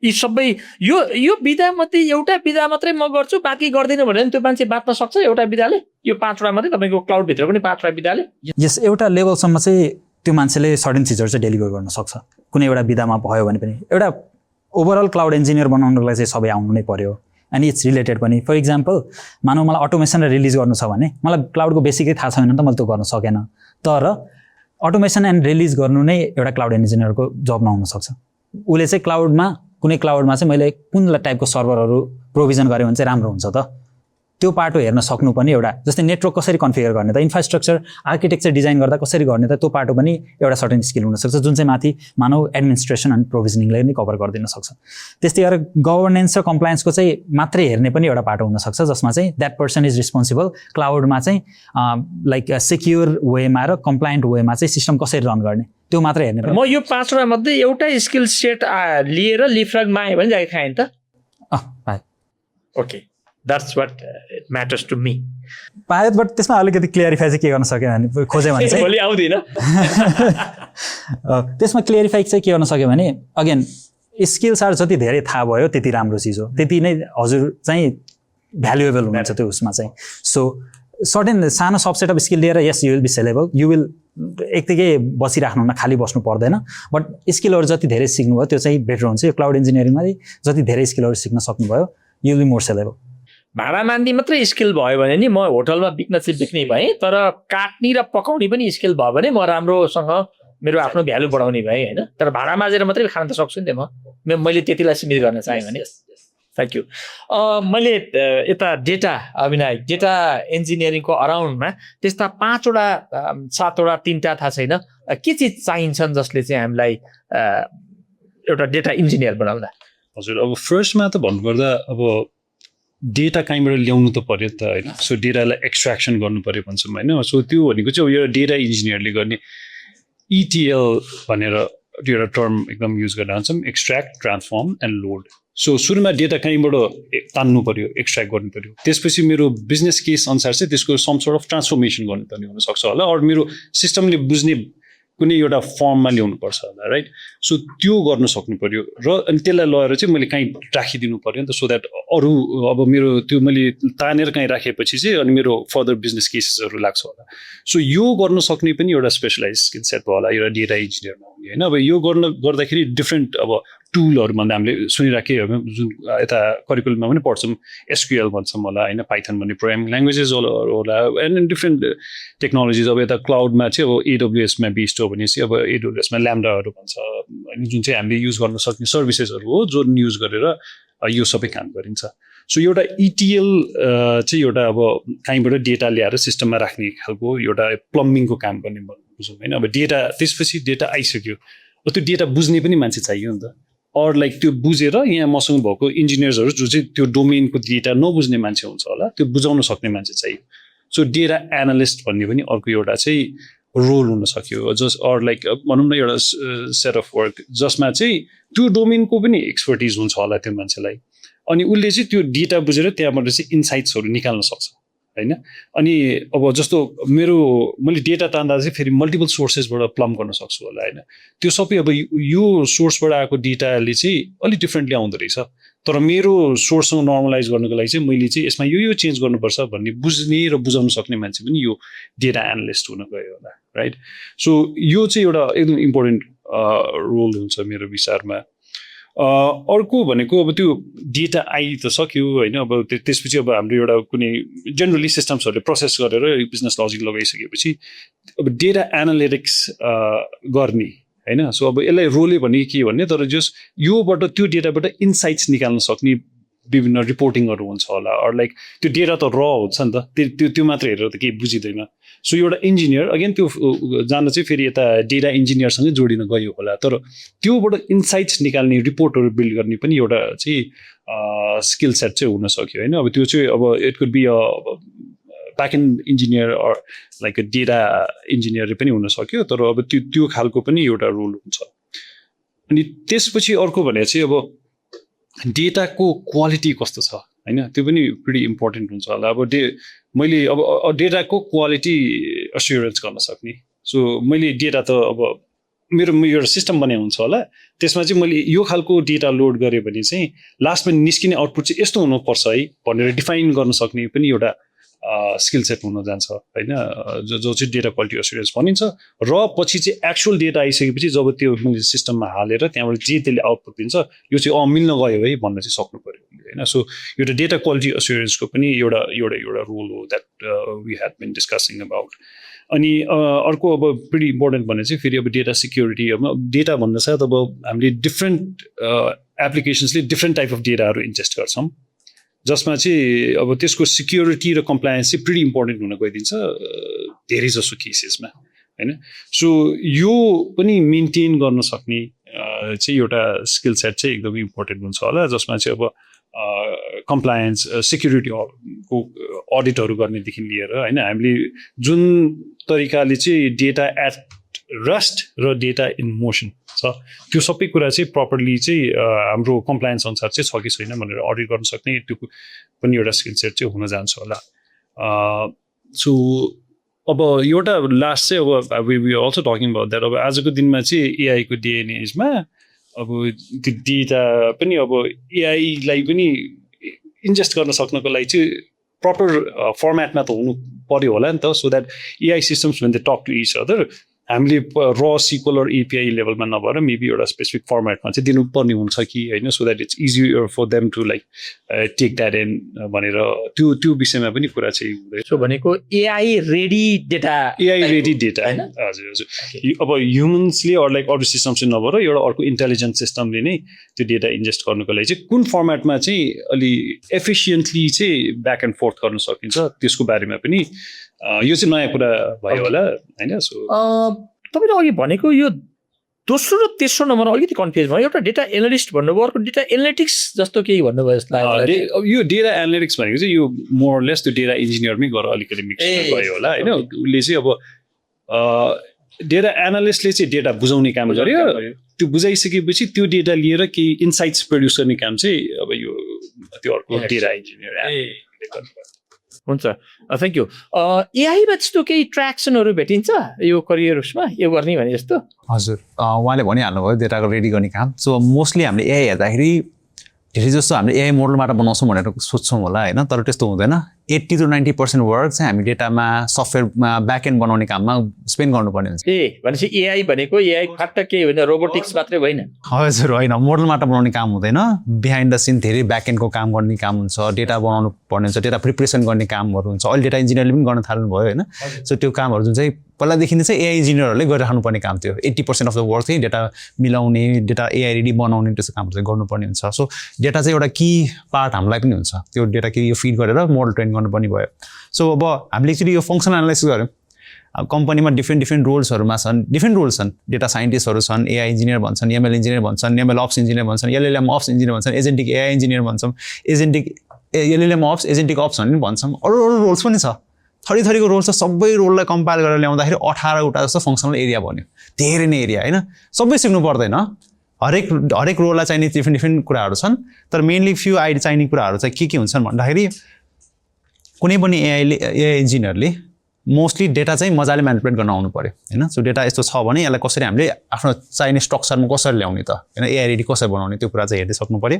यी सबै यो विधा मध्ये एउटा विधा मात्रै म गर्छु, बाँकी गर्दिनँ भने त्यो मान्छे बाँच्न सक्छ एउटा विधाले? यो पाँचवटा मात्रै तपाईँको क्लाउडभित्र पनि पाँचवटा विधाले? यस, एउटा लेभलसम्म चाहिँ त्यो मान्छेले सर्टेन चिजहरू चाहिँ डेलिभर गर्न सक्छ कुनै एउटा विधामा भयो भने पनि। एउटा ओभरअल क्लाउड इन्जिनियर बनाउनुलाई चाहिँ सबै आउनु नै पर्यो एन्ड इट्स रिलेटेड पनि। फर इक्जाम्पल, मानव मलाई अटोमेसन र रिलिज गर्नु छ भने मलाई क्लाउडको बेसिकै थाहा छैन त मैले त्यो गर्न सकेन, तर अटोमेसन एन्ड रिलिज गर्नु नै एउटा क्लाउड इन्जिनियरको जबमा हुनसक्छ। उसले चाहिँ क्लाउडमा कुनै क्लाउडमा चाहिँ मैले कुन टाइपको सर्भरहरू प्रोभिजन गरेँ भने चाहिँ राम्रो हुन्छ त, त्यो पाटो हेर्न सक्नु पनि एउटा, जस्तै नेटवर्क कसरी कन्फिगर गर्ने त, इन्फ्रास्ट्रक्चर आर्किटेक्चर डिजाइन गर्दा कसरी गर्ने त, त्यो पाटो पनि एउटा सर्टेन स्किल हुनसक्छ जुन चाहिँ माथि मानव एडमिनिस्ट्रेसन एन्ड प्रोभिजनिङले नै कभर गरिदिन सक्छ। त्यस्तै गरेर गभर्नेन्स र कम्प्लायन्सको चाहिँ मात्रै हेर्ने पनि एउटा पाटो हुनसक्छ जसमा चाहिँ द्याट पर्सन इज रिस्पोन्सिबल क्लाउडमा चाहिँ लाइक सेक्योर वेमा र कम्प्लायन्ट वेमा चाहिँ सिस्टम कसरी रन गर्ने त्यो मात्रै हेर्ने। म यो पाँचवटा मध्ये एउटा स्किल सेट लिएर लिफरगमा आएँ भने जाके खाएँ त? Okay, that's what it matters to me. पायो, बट त्यसमा अलिकति क्लियरिफाई चाहिँ के गर्न सक्यो भने खोज्यो भने चाहिँ भोलि आउँदिनँ। त्यसमा क्लियरिफाई चाहिँ के गर्न सक्यो भने अगेन स्किल्स आर जति धेरै थाहा भयो त्यति राम्रो चिज हो, त्यति नै हजुर चाहिँ भ्यालुएबल हुनुहुन्छ त्यो उसमा चाहिँ। सो सर्टेन सानो सबसेट अफ स्किल लिएर यस you will be sellable, you will एकतिकै बसिराख्नुहुन्न, खाली बस्नु पर्दैन, बट स्किलहरू जति धेरै सिक्नुभयो त्यो चाहिँ बेटर हुन्छ। यो क्लाउड इन्जिनियरिङमा जति धेरै स्किलहरू सिक्न सक्नुभयो you will be more sellable. भाडा मान्ने मात्रै स्किल भयो भने नि म होटलमा बिक्न चाहिँ बिक्ने भएँ, तर काट्ने र पकाउने पनि स्किल भयो भने म राम्रोसँग मेरो आफ्नो भ्यालु बढाउने भएँ होइन। तर भाडा माझेर मात्रै खान त सक्छु नि त मैले त्यतिलाई सीमित गर्न चाहेँ भने। Thank you. मैले यता डेटा इन्जिनियरिङको अराउन्डमा त्यस्ता 5वटा 7वटा 3टा थाहा छैन के चिज चाहिन्छन् जसले चाहिँ हामीलाई एउटा डेटा इन्जिनियर बनाउँदा? हजुर, अब फर्स्टमा त भन्नुपर्दा अब डेटा कहीँबाट ल्याउनु त पर्यो त होइन। सो डेटालाई एक्सट्र्याक्सन गर्नु पर्यो भन्छौँ होइन। सो त्यो भनेको चाहिँ यो डेटा इन्जिनियरले गर्ने ETL भनेर एउटा टर्म एकदम युज गरेर भन्छौँ, extract, transform and load. So सुरुमा डेटा कहीँबाट तान्नु पर्यो, एक्सट्र्याक्ट गर्नु पर्यो, त्यसपछि मेरो बिजनेस केस अनुसार चाहिँ त्यसको सम सोर्ट अफ ट्रान्सफर्मेसन गर्नुपर्ने हुनसक्छ होला, अरू मेरो सिस्टमले बुझ्ने कुनै एउटा फर्ममा ल्याउनुपर्छ होला, राइट। सो त्यो गर्न सक्नु पर्यो र अनि त्यसलाई लगेर चाहिँ मैले कहीँ राखिदिनु पर्यो नि त, सो द्याट अरू अब मेरो त्यो मैले तानेर कहीँ राखेपछि चाहिँ अनि मेरो फर्दर बिजनेस केसेसहरू लाग्छ होला। सो यो गर्न सक्ने पनि एउटा स्पेसलाइज स्किल सेट भयो होला एउटा डेटा इन्जिनियरमा हुने होइन। अब यो गर्दाखेरि डिफ्रेन्ट अब टुलहरू भन्दा हामीले सुनिराखेँ जुन यता करिकुलममा पनि पढ्छौँ, SQL भन्छौँ होला होइन, पाइथन भन्ने प्रोग्रामिङ ल्याङ्ग्वेजेस होला एन्ड डिफ्रेन्ट टेक्नोलोजिज। अब यता क्लाउडमा चाहिँ अब AWSमा बेस्ड हो भने चाहिँ अब AWSमा ल्याम्डाहरू भन्छ होइन, जुन चाहिँ हामीले युज गर्न सक्ने सर्भिसेसहरू हो जुन युज गरेर यो सबै काम गरिन्छ। सो एउटा ETL चाहिँ एउटा अब कहीँबाट डेटा ल्याएर सिस्टममा राख्ने खालको एउटा प्लम्बिङको काम गर्ने बुझौँ होइन। अब डेटा त्यसपछि डेटा आइसक्यो, त्यो डेटा बुझ्ने पनि मान्छे चाहियो नि त, अर लाइक त्यो बुझेर यहाँ मसँग भएको इन्जिनियर्सहरू जो चाहिँ त्यो डोमेनको डेटा नबुझ्ने मान्छे हुन्छ होला त्यो बुझाउन सक्ने मान्छे चाहियो। सो डेटा एनालिस्ट भन्ने पनि अर्को एउटा चाहिँ रोल हुन सक्यो, जस अर लाइक भनौँ न एउटा सेट अफ वर्क जसमा चाहिँ त्यो डोमेनको पनि एक्सपर्टिज हुन्छ होला त्यो मान्छेलाई, अनि उसले चाहिँ त्यो डेटा बुझेर त्यहाँबाट चाहिँ इन्साइट्सहरू निकाल्न सक्छ होइन। अनि अब जस्तो मैले डेटा तान्दा चाहिँ फेरि मल्टिपल सोर्सेसबाट प्लम गर्न सक्छु होला होइन। त्यो सबै अब यो सोर्सबाट आएको डेटाले चाहिँ अलिक डिफ्रेन्टली आउँदो रहेछ, तर मेरो सोर्ससँग नर्मलाइज गर्नुको लागि चाहिँ मैले चाहिँ यसमा यो चेन्ज गर्नुपर्छ भन्ने बुझ्ने र बुझाउन सक्ने मान्छे पनि यो डेटा एनालिस्ट हुन गयो होला, राइट। सो यो चाहिँ एउटा एकदम इम्पोर्टेन्ट रोल हुन्छ मेरो विचारमा। अर्को भनेको अब त्यो डेटा आइ त सक्यो होइन अब त्यसपछि अब हाम्रो एउटा कुनै जेनरली सिस्टम्सहरूले प्रोसेस गरेर बिजनेस लजिक लगाइसकेपछि अब डेटा एनालिटिक्स गर्ने होइन सो अब यसलाई रोले भने के भन्ने तर जस योबाट त्यो डेटाबाट इन्साइट्स निकाल्न सक्ने विभिन्न रिपोर्टिङहरू हुन्छ होला अर लाइक त्यो डेटा त र हुन्छ नि त त्यो मात्र हेरेर त केही बुझिँदैन सो एउटा इन्जिनियर अगेन त्यो जान चाहिँ फेरि यता डेटा इन्जिनियरसँगै जोडिन गयो होला तर त्योबाट इन्साइट्स निकाल्ने रिपोर्टहरू बिल्ड गर्ने पनि एउटा चाहिँ स्किल सेट चाहिँ हुन सक्यो होइन अब त्यो चाहिँ अब it could be back end engineer or like data engineer पनि हुन सक्यो तर अब त्यो खालको पनि एउटा रोल हुन्छ अनि त्यसपछि अर्को भने चाहिँ अब डेटाको क्वालिटी कस्तो छ होइन त्यो पनि प्रिटी इम्पोर्टेन्ट हुन्छ होला अब मैले अब डेटाको क्वालिटी अस्युरेन्स गर्न सक्ने सो मैले डेटा त अब मेरो एउटा सिस्टम बनाए हुन्छ होला त्यसमा चाहिँ मैले यो खालको डेटा लोड गरेँ भने चाहिँ लास्टमा निस्किने आउटपुट चाहिँ यस्तो हुनुपर्छ है भनेर डिफाइन गर्न सक्ने पनि एउटा स्किल सेट हुन जान्छ होइन जो चाहिँ डेटा क्वालिटी अस्युरेन्स भनिन्छ र पछि चाहिँ एक्चुअल डेटा आइसकेपछि जब त्यो मैले सिस्टममा हालेर त्यहाँबाट जे त्यसले आउटपुट दिन्छ यो चाहिँ मिल्न गयो है भन्न चाहिँ सक्नु पऱ्यो होइन सो एउटा डेटा क्वालिटी अस्युरेन्सको पनि एउटा रोल हो that we had been discussing about अनि अर्को अब प्रिटी इम्पोर्टेन्ट भने चाहिँ फेरि अब डेटा सिक्योरिटी अब डेटा भन्दा साथ अब हामीले डिफ्रेन्ट एप्लिकेसन्सले डिफ्रेन्ट टाइप अफ डेटाहरू इन्जेस्ट गर्छौँ जसमा चाहिँ अब त्यसको सिक्योरिटी र कम्प्लायन्स चाहिँ प्रिटी इम्पोर्टेन्ट हुन गइदिन्छ धेरै जसो केसेसमा होइन सो यो पनि मेन्टेन गर्न सक्ने चाहिँ एउटा स्किल सेट चाहिँ एकदमै इम्पोर्टेन्ट हुन्छ होला जसमा चाहिँ अब कम्प्लायन्स सिक्युरिटीको अडिटहरू गर्नेदेखि लिएर होइन हामीले जुन तरिकाले चाहिँ डेटा एट रेस्ट र डेटा इन मोसन छ त्यो सबै कुरा चाहिँ प्रपरली चाहिँ हाम्रो कम्प्लायन्स अनुसार चाहिँ छ कि छैन भनेर अडिट गर्न सक्ने त्यो पनि एउटा स्किल सेट चाहिँ हुन जान्छ होला सो अब एउटा लास्ट चाहिँ अब we also talking about that अब आजको दिनमा चाहिँ एआईको डे एन्ड एजमा अब त्यो डेटा पनि अब एआईलाई पनि इन्जेस्ट गर्न सक्नको लागि चाहिँ प्रपर फर्मेटमा त हुनु पर्यो होला नि त so that AI systems when they talk to each other हामीले र सिक्वल अर एपिआई लेभलमा नभएर मेबी एउटा स्पेसिफिक फर्मेटमा चाहिँ दिनुपर्ने हुन्छ कि होइन so that it's easier for them to like take that in भनेर त्यो विषयमा पनि कुरा चाहिँ हुँदैछ सो भनेको एआई रेडी डेटा होइन हजुर हजुर अब ह्युमन्सले अरू लाइक अरू सिस्टम चाहिँ नभएर एउटा अर्को इन्टेलिजेन्ट सिस्टमले नै त्यो डेटा इन्जेस्ट गर्नुको लागि चाहिँ कुन फर्मेटमा चाहिँ अलि एफिसियन्टली चाहिँ ब्याक एन्ड फोर्थ गर्न सकिन्छ त्यसको बारेमा पनि यो चाहिँ नयाँ कुरा भयो होला होइन सो तपाईँले अघि भनेको यो दोस्रो र तेस्रो नम्बरमा अलिकति कन्फ्युज भयो एउटा डेटा एनालिस्ट भन्नुभयो अर्को डेटा एनालिटिक्स जस्तो केही भन्नुभयो जस्तो लाग्यो अब यो डेटा एनालिटिक्स भनेको चाहिँ यो मोरलेस त्यो डेटा इन्जिनियरमै गएर अलिकति मिक्स भयो होला होइन उसले चाहिँ अब डेटा एनालिस्टले चाहिँ डेटा बुझाउने काम गर्यो त्यो बुझाइसकेपछि त्यो डेटा लिएर केही इन्साइट्स प्रड्युस गर्ने काम चाहिँ अब यो त्यो अर्को डेटा इन्जिनियर गर्नु हुन्छ थ्याङ्क यू एआईमा त्यस्तो केही ट्र्याक्सनहरू भेटिन्छ यो करियर उसमा यो गर्ने भने जस्तो हजुर उहाँले भनिहाल्नुभयो डेटाको रेडी गर्ने काम सो मोस्टली हामीले एआई हेर्दाखेरि धेरै जस्तो हामीले एआई मोडलबाट बनाउँछौँ भनेर सोध्छौँ होला होइन तर त्यस्तो हुँदैन 80 to 90% वर्क चाहिँ हामी डेटामा सफ्टवेयरमा ब्याकएन्ड बनाउने काममा स्पेन्ड गर्नुपर्ने हुन्छ भनेपछि एआई भनेको एआई फाट्ट के होइन रोबोटिक्स मात्रै होइन हजुर होइन मोडलबाट बनाउने काम हुँदैन बिहाइन्ड द सिन धेरै ब्याकएन्डको काम गर्ने काम हुन्छ डेटा बनाउनु पर्ने हुन्छ डेटा प्रिपरेसन गर्ने कामहरू हुन्छ अहिले डेटा इन्जिनियरले पनि गर्न थाल्नुभयो होइन सो त्यो कामहरू जुन चाहिँ पहिलादेखि नै चाहिँ एआई इन्जिनियरहरूले गरिराख्नुपर्ने काम थियो 80% अफ द वर्क चाहिँ डेटा मिलाउने डेटा एआई रेडी बनाउने त्यस्तो कामहरू चाहिँ गर्नुपर्ने हुन्छ सो डेटा चाहिँ एउटा की पार्ट हामीलाई पनि हुन्छ त्यो डेटा के यो फिड गरेर मोडल ट्रेन गर्नुपर्ने भयो सो अब हामीले एक्चुली यो फङ्सनल एनालाइसिस गऱ्यौँ अब कम्पनीमा डिफ्रेन्ट रोल्सहरूमा छन् डिफ्रेन्ट रोल्स छन् डेटा साइन्टिस्टहरू छन् एआई इन्जिनियर भन्छन् एमएल इन्जिनियर भन्छन् एमएल अप्स इन्जिनियर भन्छन् एलएलएम अप्स इन्जिनियर भन्छन् एजेन्टिक एआई इन्जिनियर भन्छौँ एजेन्टिक एलएलएम अप्स एजेन्टिक अप्स भन्ने भन्छौँ अरू रोल्स पनि छ थरीको रोल्स छ सबै रोललाई कम्पाइल गरेर ल्याउँदाखेरि 18वटा जस्तो फङ्सनल एरिया बन्यो धेरै नै एरिया होइन सबै सिक्नु पर्दैन हरेक रोललाई चाहिने डिफ्रेन्ट कुराहरू छन् तर मेनली फ्यु चाहिने कुराहरू चाहिँ के हुन्छन् भन्दाखेरि कुनै पनि एआई इन्जिनियरले मोस्टली डेटा चाहिँ मजाले म्यानिपुलेट गर्न आउनु पऱ्यो होइन सो डेटा यस्तो छ भने यसलाई कसरी हामीले आफ्नो चाहिने स्ट्रक्चरमा कसरी ल्याउने त होइन एआई रेडी कसरी बनाउने त्यो कुरा चाहिँ हेर्दै सक्नु पऱ्यो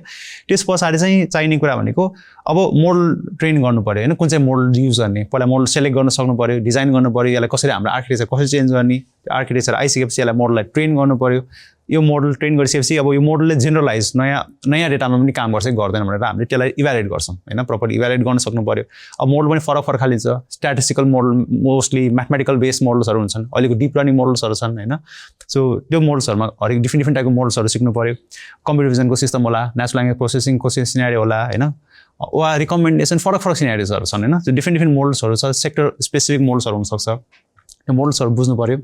त्यस पछाडि चाहिँ चाहिने कुरा भनेको अब मोडल ट्रेन गर्नु पऱ्यो होइन कुन चाहिँ मोडल युज गर्ने पहिला मोडल सेलेक्ट गर्न सक्नु पऱ्यो डिजाइन गर्नु पऱ्यो यसलाई कसरी हाम्रो आर्किटेक्चर कसरी चेन्ज गर्ने आर्किटेक्चर आइसकेपछि यसलाई मोडललाई ट्रेन गर्नु पऱ्यो यो मोडल ट्रेन गरिसकेपछि अब यो मोडलले जेनरलाइज नयाँ डेटामा पनि काम गर्छ कि गर्दैन भनेर हामीले त्यसलाई इभ्यालुएट गर्छौँ होइन, प्रपर इभ्यालुएट गर्न सक्नु पऱ्यो। अब मोडल पनि फरक खालिन्छ, statistical model mostly mathematical based मोडल्सहरू हुन्छन्, अहिलेको डिप लर्निङ मोडल्सहरू छन् होइन। सो त्यो मोडल्सहरूमा हरेक डिफ्रेन्ट टाइपको मोडल्सहरू सिक्नु पऱ्यो। कम्प्युटर भिजनको सिस्टम होला, नेचुरल ल्याङ्ग्वेज प्रोसेसिङको सिनेरियो होला होइन, वा रिकमेन्डेसन फरक सिनेरियोजहरू छन् होइन। त्यो डिफ्रेन्ट मोडल्सहरू छ, सेक्टर स्पेसिफिक मोडल्सहरू हुनसक्छ, त्यो मोडल्सहरू बुझ्नु पऱ्यो।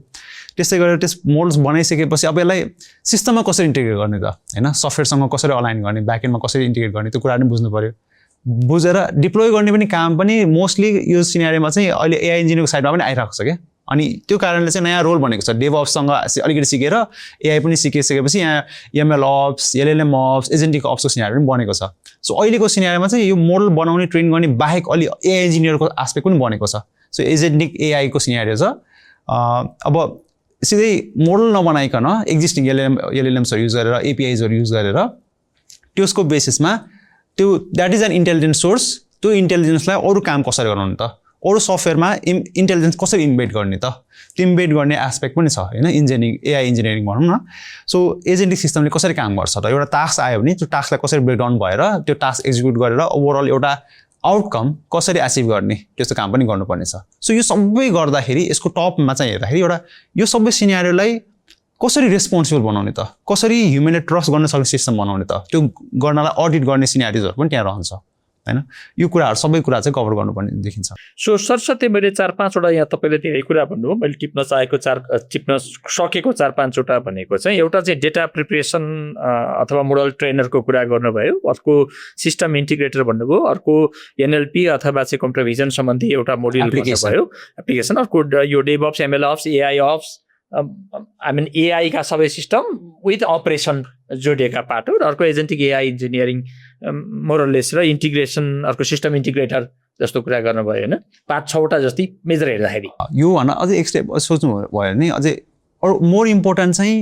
त्यस्तै गरेर त्यस मोडल्स बनाइसकेपछि अब यसलाई सिस्टममा कसरी इन्टिग्रेट गर्ने त होइन, सफ्टवेयरसँग कसरी अलाइन गर्ने, ब्याकएन्डमा कसरी इन्टिग्रेट गर्ने, त्यो कुरा पनि बुझ्नु पऱ्यो। बुझेर डिप्लोय गर्ने पनि काम पनि मोस्टली यो सिनेरियोमा चाहिँ अहिले एआई इन्जिनियरको साइडमा पनि आइरहेको छ क्या। अनि त्यो कारणले चाहिँ नयाँ रोल बनेको छ, डेभअप्ससँग अलिकति सिकेर एआई पनि सिकिसकेपछि यहाँ ML ops, LLM ops, agentic अप्सको सिनेरियो पनि बनेको छ। सो अहिलेको सिनेरियोमा चाहिँ यो मोडल बनाउने ट्रेन गर्ने बाहेक अलि एआई इन्जिनियरको आस्पेक्ट पनि बनेको छ। सो एजेन्टिक एआईको सिनेरियो छ। अब सिधै मोडल नबनाइकन एक्जिस्टिङ एलएलएम्सहरू युज गरेर, एपिआइजहरू युज गरेर त्यसको बेसिसमा त्यो that is an intelligence source, त्यो इन्टेलिजेन्सलाई अरू काम कसरी गराउनु त, अरू सफ्टवेयरमा इन्टेलिजेन्स कसरी इम्बेड गर्ने त, त्यो इम्बेड गर्ने एस्पेक्ट पनि छ होइन, एआई इन्जिनियरिङ भनौँ न। सो एजेन्टिक सिस्टमले कसरी काम गर्छ त, एउटा टास्क आयो भने त्यो टास्कलाई कसरी ब्रेकडाउन भएर त्यो टास्क एक्जिक्युट गरेर ओभरअल एउटा आउटकम कसरी एचिभ गर्ने त्यस्तो काम पनि गर्नुपर्ने छ। सो यो सबै गर्दाखेरि यसको टपमा चाहिँ हेर्दाखेरि एउटा यो सबै सिनेरियोलाई कसरी रेस्पोन्सिबल बनाउने त, कसरी ह्युमनले ट्रस्ट गर्न सक्ने सिस्टम बनाउने त, त्यो गर्नलाई अडिट गर्ने सिनेरियोजहरू पनि त्यहाँ रहन्छ होइन। यो कुराहरू सबै कुरा चाहिँ कभर गर्नुपर्ने देखिन्छ। सो सरस्वती मैले 4-5वटा यहाँ तपाईँले धेरै कुरा भन्नुभयो, मैले टिप्न सकेको 4-5वटा भनेको चाहिँ एउटा चाहिँ डेटा प्रिपरेसन अथवा मोडल ट्रेनरको कुरा गर्नुभयो, अर्को सिस्टम इन्टिग्रेटर भन्नुभयो, अर्को एनएलपी अथवा चाहिँ कम्प्युटर भिजन सम्बन्धी एउटा मोड्युल भन्नुभयो एप्लिकेसन, अर्को यो DevOps, ML ups, AI ups, AI का सबै सिस्टम विथ अपरेसन जोडिएका पार्ट हो, र अर्को एजेन्टिक एआई इन्जिनियरिङ मोरलेस र इन्टिग्रेसन, अर्को सिस्टम इन्टिग्रेटर जस्तो कुरा गर्नुभयो होइन। 5-6वटा जति मेजर हेर्दाखेरि यो भन्न अझै एक स्टेप सोच्नु भयो भने अझै अरू मोर इम्पोर्टेन्ट चाहिँ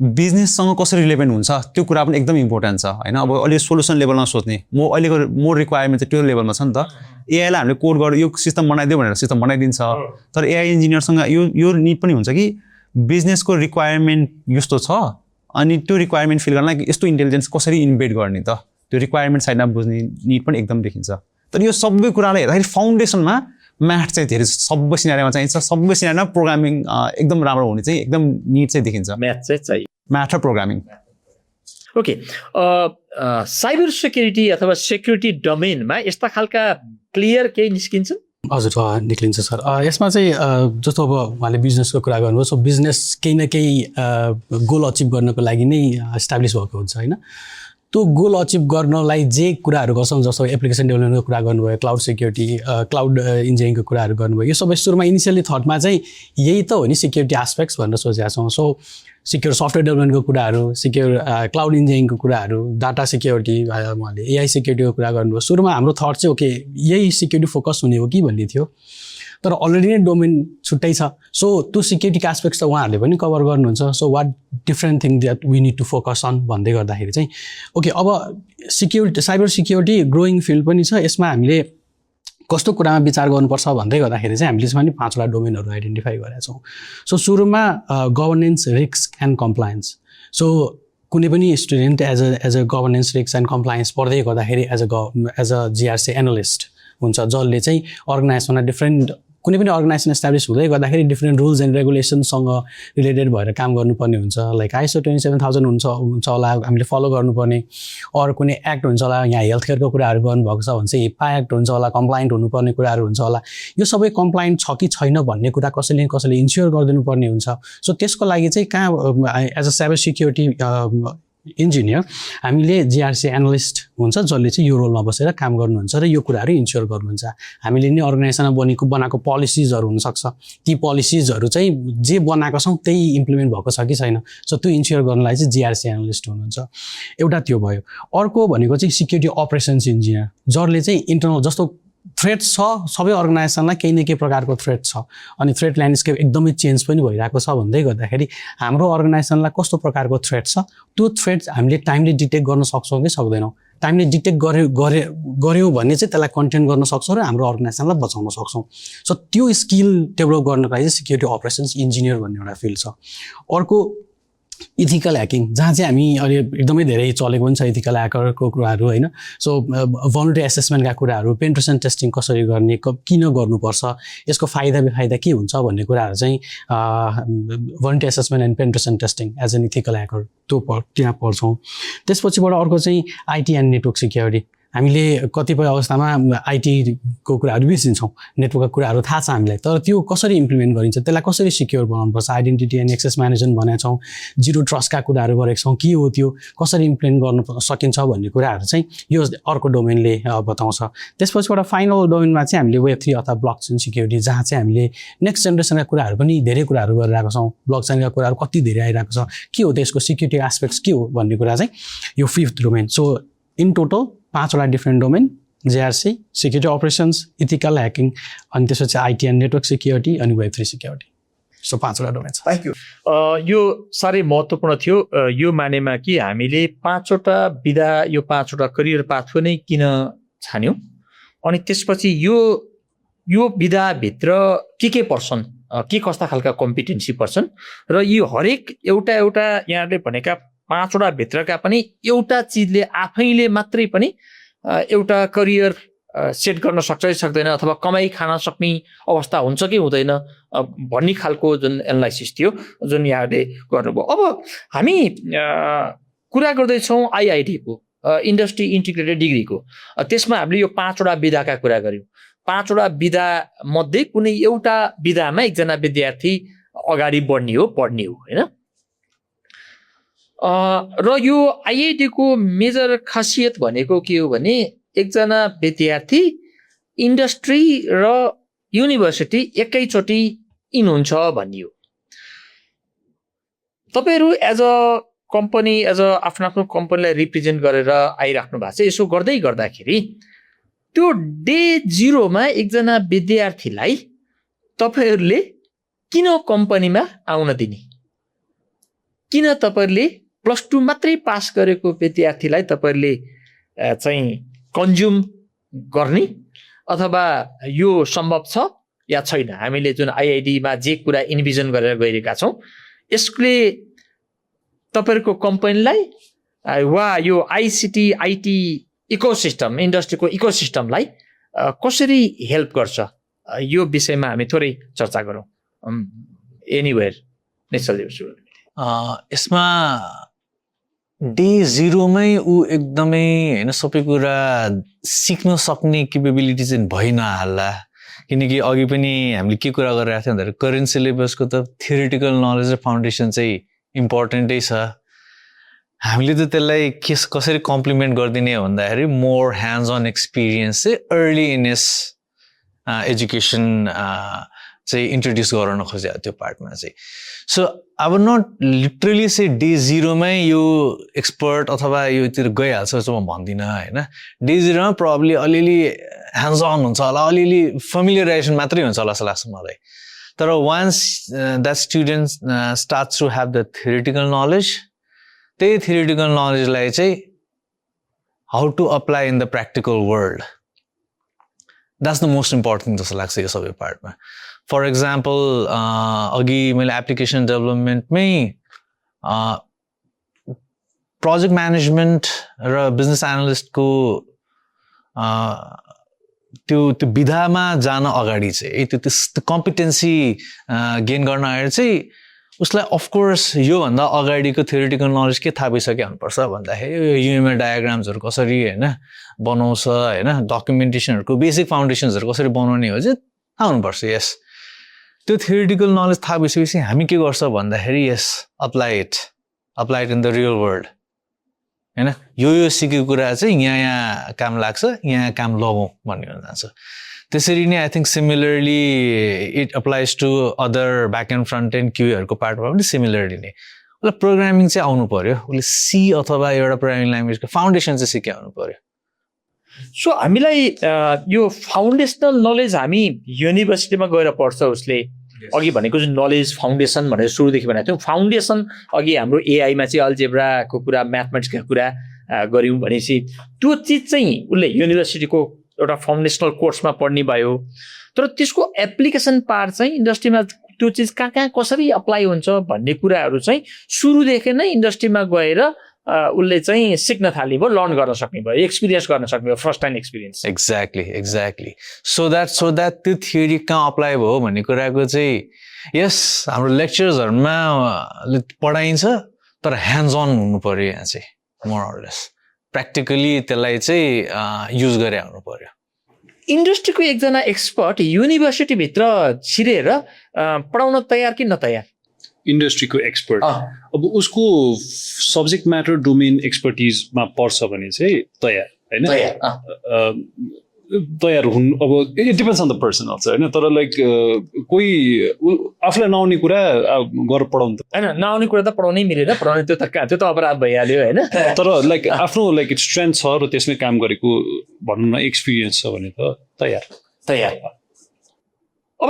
बिजनेससँग कसरी रिलेभेन्ट हुन्छ त्यो कुरा पनि एकदम इम्पोर्टेन्ट छ होइन। अब अहिले सोल्युसन लेभलमा सोच्ने अहिलेको मोर रिक्वायरमेन्ट चाहिँ त्यो लेभलमा छ नि त। एआईलाई हामीले कोड गरेर यो सिस्टम बनाइदियो भनेर सिस्टम बनाइदिन्छ, तर एआई इन्जिनियरसँग यो निड पनि हुन्छ कि बिजनेसको रिक्वायरमेन्ट यस्तो छ अनि त्यो रिक्वायरमेन्ट फिल गर्नलाई यस्तो इन्टेलिजेन्स कसरी इन्भेट गर्ने त, त्यो रिक्वायरमेन्ट साइडमा बुझ्ने निड पनि एकदम देखिन्छ। तर यो सबै कुरालाई हेर्दाखेरि फाउन्डेसनमा म्याथ चाहिँ धेरै सबै सिनेरियोमा चाहिन्छ, सबै सिनेरियोमा प्रोग्रामिङ एकदम राम्रो हुने चाहिँ एकदम निड चाहिँ देखिन्छ, म्याथ चाहिँ चाहियो, म्याथ र प्रोग्रामिङ। ओके, साइबर सेक्युरिटी अथवा सेक्युरिटी डोमेनमा यस्ता खालका क्लियर केही निस्किन्छ? हजुर निक्लिन्छ सर। यसमा चाहिँ जस्तो अब उहाँले बिजनेसको कुरा गर्नुभयो, सो बिजनेस केही न केही गोल अचिभ गर्नको लागि नै इस्टाब्लिस भएको हुन्छ होइन। त्यो गोल अचिभ गर्नलाई जे कुराहरू गर्छौँ, जस्तो एप्लिकेसन डेभलपमेन्टको कुरा गर्नुभयो, क्लाउड सेक्युरिटी, क्लाउड इन्जिनियरिङको कुराहरू गर्नुभयो, यो सबै सुरुमा इनिसियली थटमा चाहिँ यही त हो नि सिक्युरिटी एस्पेक्ट्स भनेर सोचेका छौँ। सो सिक्योर सफ्टवेयर डेभलपमेन्टको कुराहरू, सिक्योर क्लाउड इन्जिनियरिङको कुराहरू, डाटा सिक्योरिटी, उहाँले एआई सेक्युरिटीको कुरा गर्नुभयो। सुरुमा हाम्रो थट चाहिँ ओके यही सिक्युरिटी फोकस हुने हो कि भन्ने थियो, तर अलरेडी नै डोमेन छुट्टै छ। सो त्यो सिक्युरिटीको एस्पेक्ट्स त उहाँहरूले पनि कभर गर्नुहुन्छ। So what different thing that we need to focus on भन्दै गर्दाखेरि चाहिँ ओके अब security, cyber security growing field पनि छ, यसमा हामीले कस्तो कुरामा विचार गर्नुपर्छ भन्दै गर्दाखेरि चाहिँ हामीले यसमा नि 5वटा डोमेनहरू आइडेन्टिफाई गरेका छौँ। सो सुरुमा governance, risk and compliance. So कुनै पनि student as a governance, risk and compliance पढ्दै गर्दाखेरि एज अ जिआरसी एनालिस्ट हुन्छ, जसले चाहिँ अर्गनाइजेसनमा डिफ्रेन्ट कुनै पनि अर्गनाइजेसन एस्टाब्लिस हुँदै गर्दाखेरि डिफ्रेन्ट रुल्स एन्ड रेगुलेसनसँग रिलेटेड भएर काम गर्नुपर्ने हुन्छ। लाइक ISO 27000 हुन्छ होला हामीले फलो गर्नुपर्ने, अरू कुनै एक्ट हुन्छ होला, यहाँ हेल्थ केयरको कुराहरू गर्नुभएको छ भने चाहिँ हिप्पा एक्ट हुन्छ होला, कम्प्लाइन्ट हुनुपर्ने कुराहरू हुन्छ होला। यो सबै कम्प्लाइन्ट छ कि छैन भन्ने कुरा कसैले इन्स्योर गरिदिनुपर्ने हुन्छ। सो त्यसको लागि चाहिँ कहाँ as a cyber security engineer हामीले जिआरसी एनालिस्ट हुन्छ, जसले चाहिँ यो रोलमा बसेर काम गर्नुहुन्छ र यो कुराहरू इन्स्योर गर्नुहुन्छ। हामीले नि अर्गनाइजेसनमा बनाएको पोलिसिजहरू हुनसक्छ, ती पोलिसिजहरू चाहिँ जे बनाएको छौँ त्यही इम्प्लिमेन्ट भएको छ कि छैन, सो त्यो इन्स्योर गर्नलाई चाहिँ जिआरसी एनालिस्ट हुनुहुन्छ। एउटा त्यो भयो। अर्को भनेको चाहिँ सिक्युरिटी अपरेसन्स इन्जिनियर, जसले चाहिँ इन्टरनल जस्तो थ्रेट छ, सबै अर्गनाइजेसनलाई केही न केही प्रकारको थ्रेट छ अनि थ्रेट ल्यान्डस्केप एकदमै चेन्ज पनि भइरहेको छ भन्दै गर्दाखेरि हाम्रो अर्गनाइजेसनलाई कस्तो प्रकारको थ्रेट छ, त्यो थ्रेट हामीले टाइमली डिटेक्ट गर्न सक्छौँ कि सक्दैनौँ। टाइमली डिटेक्ट गऱ्यौँ भने चाहिँ त्यसलाई कन्टेन गर्न सक्छौँ र हाम्रो अर्गनाइजेसनलाई बचाउन सक्छौँ। सो त्यो स्किल डेभलप गर्नको लागि चाहिँ सिक्युरिटी अपरेसन्स इन्जिनियर भन्ने एउटा फिल्ड छ। अर्को इथिकल ह्याकिङ जहाँ चाहिँ हामी अहिले एकदमै धेरै चलेको पनि छ इथिकल ह्याकरको कुराहरू होइन सो भलनरेबिलिटी एसेसमेन्टका कुराहरू पेनिट्रेसन टेस्टिङ कसरी गर्ने किन गर्नुपर्छ यसको फाइदा बेफाइदा के हुन्छ भन्ने कुराहरू चाहिँ vulnerability assessment and penetration testing as an ethical hacker त्यो त्यहाँ पढ्छौँ त्यसपछिबाट अर्को चाहिँ आइटी एन्ड नेटवर्क सिक्योरिटी हामीले कतिपय अवस्थामा आइटीको कुराहरू बिर्सिन्छौँ नेटवर्कका कुराहरू थाहा छ हामीलाई तर त्यो कसरी इम्प्लिमेन्ट गरिन्छ त्यसलाई कसरी सिक्योर बनाउनुपर्छ आइडेन्टिटी एन्ड एक्सेस म्यानेजमेन्ट भनेका छौँ जिरो ट्रस्टका कुराहरू गरेका छौँ के हो त्यो कसरी इम्प्लिमेन्ट गर्न सकिन्छ भन्ने कुराहरू चाहिँ यो अर्को डोमेनले बताउँछ त्यसपछिबाट फाइनल डोमेनमा चाहिँ हामीले वेब3 अथवा ब्लकचेन सिक्योरिटी जहाँ चाहिँ हामीले नेक्स्ट जेनेरेसनका कुराहरू पनि धेरै कुराहरू गरिरहेको छौँ ब्लकचेनका कुराहरू कति धेरै आइरहेको छ के हो त्यसको सिक्युरिटी एस्पेक्ट्स के हो भन्ने कुरा चाहिँ यो 5th domain so in total 5वटा different domain GRC security operations ethical hacking अनि त्यसपछि आइटी एन्ड नेटवर्क सिक्युरिटी अनि वेब3 सिक्युरिटी सो 5वटा डोमेन छ थ्याङ्क यू यो साह्रै महत्त्वपूर्ण थियो यो मानेमा कि हामीले 5वटा विधा यो 5वटा करियर पाथवे नै किन छान्यौँ अनि त्यसपछि यो विधाभित्र के पर्छन् के कस्ता खालका कम्पिटेन्सी पर्छन् र यो हरेक एउटा यहाँले भनेका 5वटा भित्रका पनि एउटा चिजले आफैले मात्रै पनि एउटा करियर सेट गर्न सक्छ कि सक्दैन अथवा कमाई खान सक्ने अवस्था हुन्छ कि हुँदैन भन्ने खालको जुन एनालाइसिस थियो जुन यहाँले गर्नुभयो अब हामी कुरा गर्दैछौँ आइआइटीको इन्डस्ट्री इन्टिग्रेटेड डिग्रीको त्यसमा हामीले यो 5वटा विधाका कुरा गऱ्यौँ 5वटा विधा मध्ये कुनै एउटा विधामा एकजना विद्यार्थी अगाडि बढ्ने हो पढ्ने हो होइन र यो आइआइटीको मेजर खासियत भनेको के हो भने एकजना विद्यार्थी इन्डस्ट्री र युनिभर्सिटी एकैचोटि इन हुन्छ भन्ने हो तपाईँहरू as a company as a आफ्नो कम्पनीलाई रिप्रेजेन्ट गरेर आइराख्नु भएको छ यसो गर्दाखेरि त्यो डे 0मा एकजना विद्यार्थीलाई तपाईँहरूले किन कम्पनीमा आउन दिने किन तपाईँहरूले +2 मात्रै पास गरेको विद्यार्थीलाई तपाईँहरूले चाहिँ कन्ज्युम गर्ने अथवा यो सम्भव छ या छैन हामीले जुन आइआइटीमा जे कुरा इन्भिजन गरेर गइरहेका छौँ यसले तपाईँहरूको कम्पनीलाई वा यो आइसिटी आइटी इकोसिस्टम इन्डस्ट्रीको इकोसिस्टमलाई कसरी हेल्प गर्छ यो विषयमा हामी थोरै चर्चा गरौँ एनीवेयर यसमा डे 0मै ऊ एकदमै होइन सबै कुरा सिक्न सक्ने केपेबिलिटी चाहिँ भइ नहाल्ला किनकि अघि पनि हामीले के कुरा गरिरहेको थियौँ भन्दाखेरि करेन्ट सिलेबसको त थियोरिटिकल नलेज र फाउन्डेसन चाहिँ इम्पोर्टेन्टै छ हामीले त त्यसलाई कसरी कम्प्लिमेन्ट गरिदिने भन्दाखेरि मोर ह्यान्ड्स अन एक्सपिरियन्स चाहिँ अर्ली इन एस एजुकेसन चाहिँ इन्ट्रोड्युस गराउन खोजेको त्यो पार्टमा चाहिँ सो अब नट लिटरली चाहिँ डे 0मै यो एक्सपर्ट अथवा योतिर गइहाल्छ जस्तो म भन्दिनँ होइन डे 0मा प्रब्ली अलिअलि ह्यान्ड्स अन हुन्छ होला अलिअलि फेमिलियराइजेसन मात्रै हुन्छ होला जस्तो लाग्छ मलाई तर once that student starts to have the theoretical knowledge त्यही थियोरिटिकल नलेजलाई चाहिँ how to apply in the practical world that's the most important जस्तो लाग्छ यो सबै पार्टमा फर एक्जाम्पल अघि मैले एप्लिकेसन डेभलपमेन्टमै प्रोजेक्ट म्यानेजमेन्ट र बिजनेस एनालिस्टको त्यो विधामा जान अगाडि चाहिँ त्यो कम्पिटेन्सी गेन गर्न अगाडि चाहिँ उसलाई अफकोर्स योभन्दा अगाडिको थियोरिटिकल नलेज के थाहा भइसक्यो हुनुपर्छ भन्दाखेरि युएमएल डायग्राम्सहरू कसरी होइन बनाउँछ होइन डकुमेन्टेसनहरूको बेसिक फाउन्डेसन्सहरू कसरी बनाउने हो चाहिँ थाहा हुनुपर्छ यस त्यो थियोरिटिकल नलेज थाहा भइसकेपछि हामी के गर्छ भन्दाखेरि yes apply it in the real world होइन यो सिकेको कुरा चाहिँ यहाँ काम लाग्छ यहाँ काम लगाउँ भन्ने हुन जान्छ त्यसरी नै I think similarly it applies to other back end front end क्यूहरूको पार्टमा पनि सिमिलरली नै उसलाई प्रोग्रामिङ चाहिँ आउनु पर्यो उसले सी अथवा एउटा प्रोग्रामिङ ल्याङ्ग्वेजको फाउन्डेसन चाहिँ सिके आउनु पर्यो सो हामीलाई यो फाउन्डेसनल नलेज हामी युनिभर्सिटीमा गएर पढ्छ उसले अघि भनेको जुन नलेज फाउन्डेसन भनेर सुरुदेखि भनेको थियौँ फाउन्डेसन अघि हाम्रो एआईमा चाहिँ अल्जेब्राको कुरा म्याथमेटिक्सका कुरा गऱ्यौँ भनेपछि त्यो चिज चाहिँ उसले युनिभर्सिटीको एउटा फाउन्डेसनल कोर्समा पढ्ने भयो तर त्यसको एप्लिकेसन पार्ट चाहिँ इन्डस्ट्रीमा त्यो चिज कहाँ कहाँ कसरी अप्लाई हुन्छ भन्ने कुराहरू चाहिँ सुरुदेखि नै इन्डस्ट्रीमा गएर उसले चाहिँ सिक्न थाल्ने भयो, लर्न गर्न सक्ने भयो, एक्सपिरियन्स गर्न सक्ने भयो, first time experience. Exactly so that त्यो थियोरी कहाँ अप्लाई भयो भन्ने कुराको चाहिँ यस हाम्रो लेक्चर्सहरूमा पढाइन्छ, तर ह्यान्ड्स अन हुनु पर्यो यहाँ चाहिँ मोर अर लेस प्र्याक्टिकली त्यसलाई चाहिँ युज गरे हुनु पर्यो। इन्डस्ट्रीको एकजना एक्सपर्ट युनिभर्सिटीभित्र छिरेर पढाउन तयार कि नतयार? इन्डस्ट्रीको एक्सपर्ट अब उसको सब्जेक्ट म्याटर डोमेन एक्सपर्टिजमा पर्छ भने चाहिँ तयार होइन, तयार हुनु। अब it depends on the person also होइन, तर लाइक कोही आफूलाई नआउने कुरा गरेर पढाउनु त होइन, नआउने कुरा त पढाउनै मिलेन, पढाउने त्यो त अपराध भइहाल्यो होइन। तर लाइक आफ्नो लाइक स्ट्रेन्थ छ र त्यसमै काम गरेको भनौँ न एक्सपिरियन्स छ भने त तयार। अब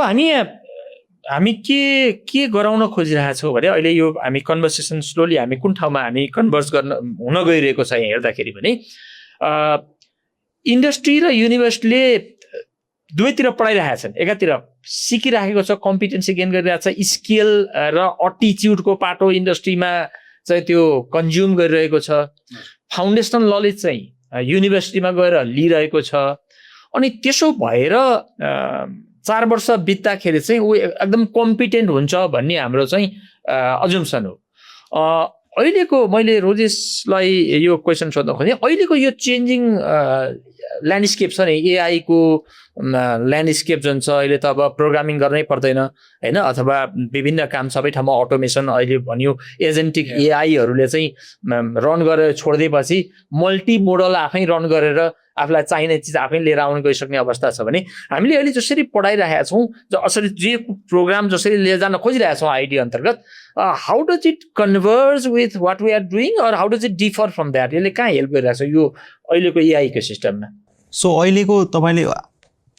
हामी के गराउन खोजिरहेछौँ भने अहिले यो हामी कन्भर्सेसन स्लोली हामी कुन ठाउँमा हामी कन्भर्स हुन गइरहेको छ यहाँ हेर्दाखेरि भने इन्डस्ट्री र युनिभर्सिटीले दुवैतिर पढाइरहेका छन्। एकातिर सिकिराखेको छ, कम्पिटेन्सी गेन गरिरहेको छ, स्किल र एटिच्युडको पाटो इन्डस्ट्रीमा चाहिँ त्यो कन्ज्युम गरिरहेको छ, फाउन्डेसनल नलेज चाहिँ युनिभर्सिटीमा गएर लिइरहेको छ। अनि त्यसो भएर 4 वर्ष बित्दाखेरि चाहिँ ऊ एकदम कम्पिटेन्ट हुन्छ भन्ने हाम्रो चाहिँ अजम्सन हो। अहिलेको मैले रोजेसलाई यो क्वेसन सोध्न खोजेँ, अहिलेको यो चेन्जिङ ल्यान्डस्केप छ नि, एआईको ल्यान्डस्केप जुन छ, अहिले त अब प्रोग्रामिङ गर्नै पर्दैन होइन, अथवा विभिन्न काम सबै ठाउँमा अटोमेसन अहिले भन्यो, एजेन्टिक एआईहरूले चाहिँ रन गरेर छोडिदिएपछि मल्टी मोडल आफै रन गरेर आफूलाई चाहिने चिज आफै लिएर आउन गइसक्ने अवस्था छ भने हामीले अहिले जसरी पढाइरहेका छौँ, जसरी जे प्रोग्राम जसरी लिएर जान खोजिरहेका छौँ आइडी अन्तर्गत, how does it converge with what we are doing or how does it differ from that? यसले कहाँ हेल्प गरिरहेको छ यो अहिलेको एआईको सिस्टममा? सो अहिलेको तपाईँले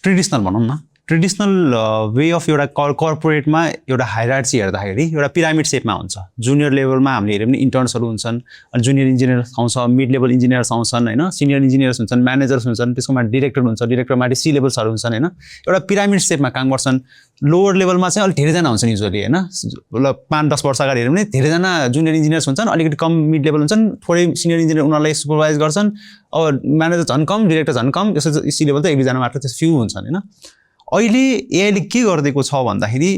ट्रेडिसनल भनौँ न, ट्रेडिसनल वे अफ एउटा कर्पोरेटमा एउटा हायरार्ची हेर्दाखेरि एउटा पिरामिड सेपमा हुन्छ। जुनियर लेभलमा हामीले हेऱ्यौँ भने इन्टर्न्सहरू हुन्छन्, अनि जुनियर इन्जिनियर्स आउँछ, मिड लेभल इन्जिनियर्स आउँछन् होइन, सिनियर इन्जिनियर्स हुन्छन्, म्यानेजर्स हुन्छन्, त्यसको माथि डिरेक्टर हुन्छ, डिरेक्टर माथि सी लेभल्सहरू हुन्छन् होइन, एउटा पिरामिड सेपमा काम गर्छन्। लोवर लेभलमा चाहिँ अलिक धेरैजना हुन्छन् युजली होइन, 5-10 वर्ष अगाडि हेऱ्यौँ भने धेरैजना जुनियर इन्जिनियर्स हुन्छन्, अलिकति कम मिड लेभल हुन्छन्, थोरै सिनियर इन्जिनियर उनीहरूलाई सुपरभाइज गर्छन्, अब म्यानेजर झन् कम, डिरेक्टर झन् कम, त्यसो सी लेभल त 1-2जना मात्र, त्यस फ्यु हुन्छन् होइन। अहिले एआईले के गरिदिएको छ भन्दाखेरि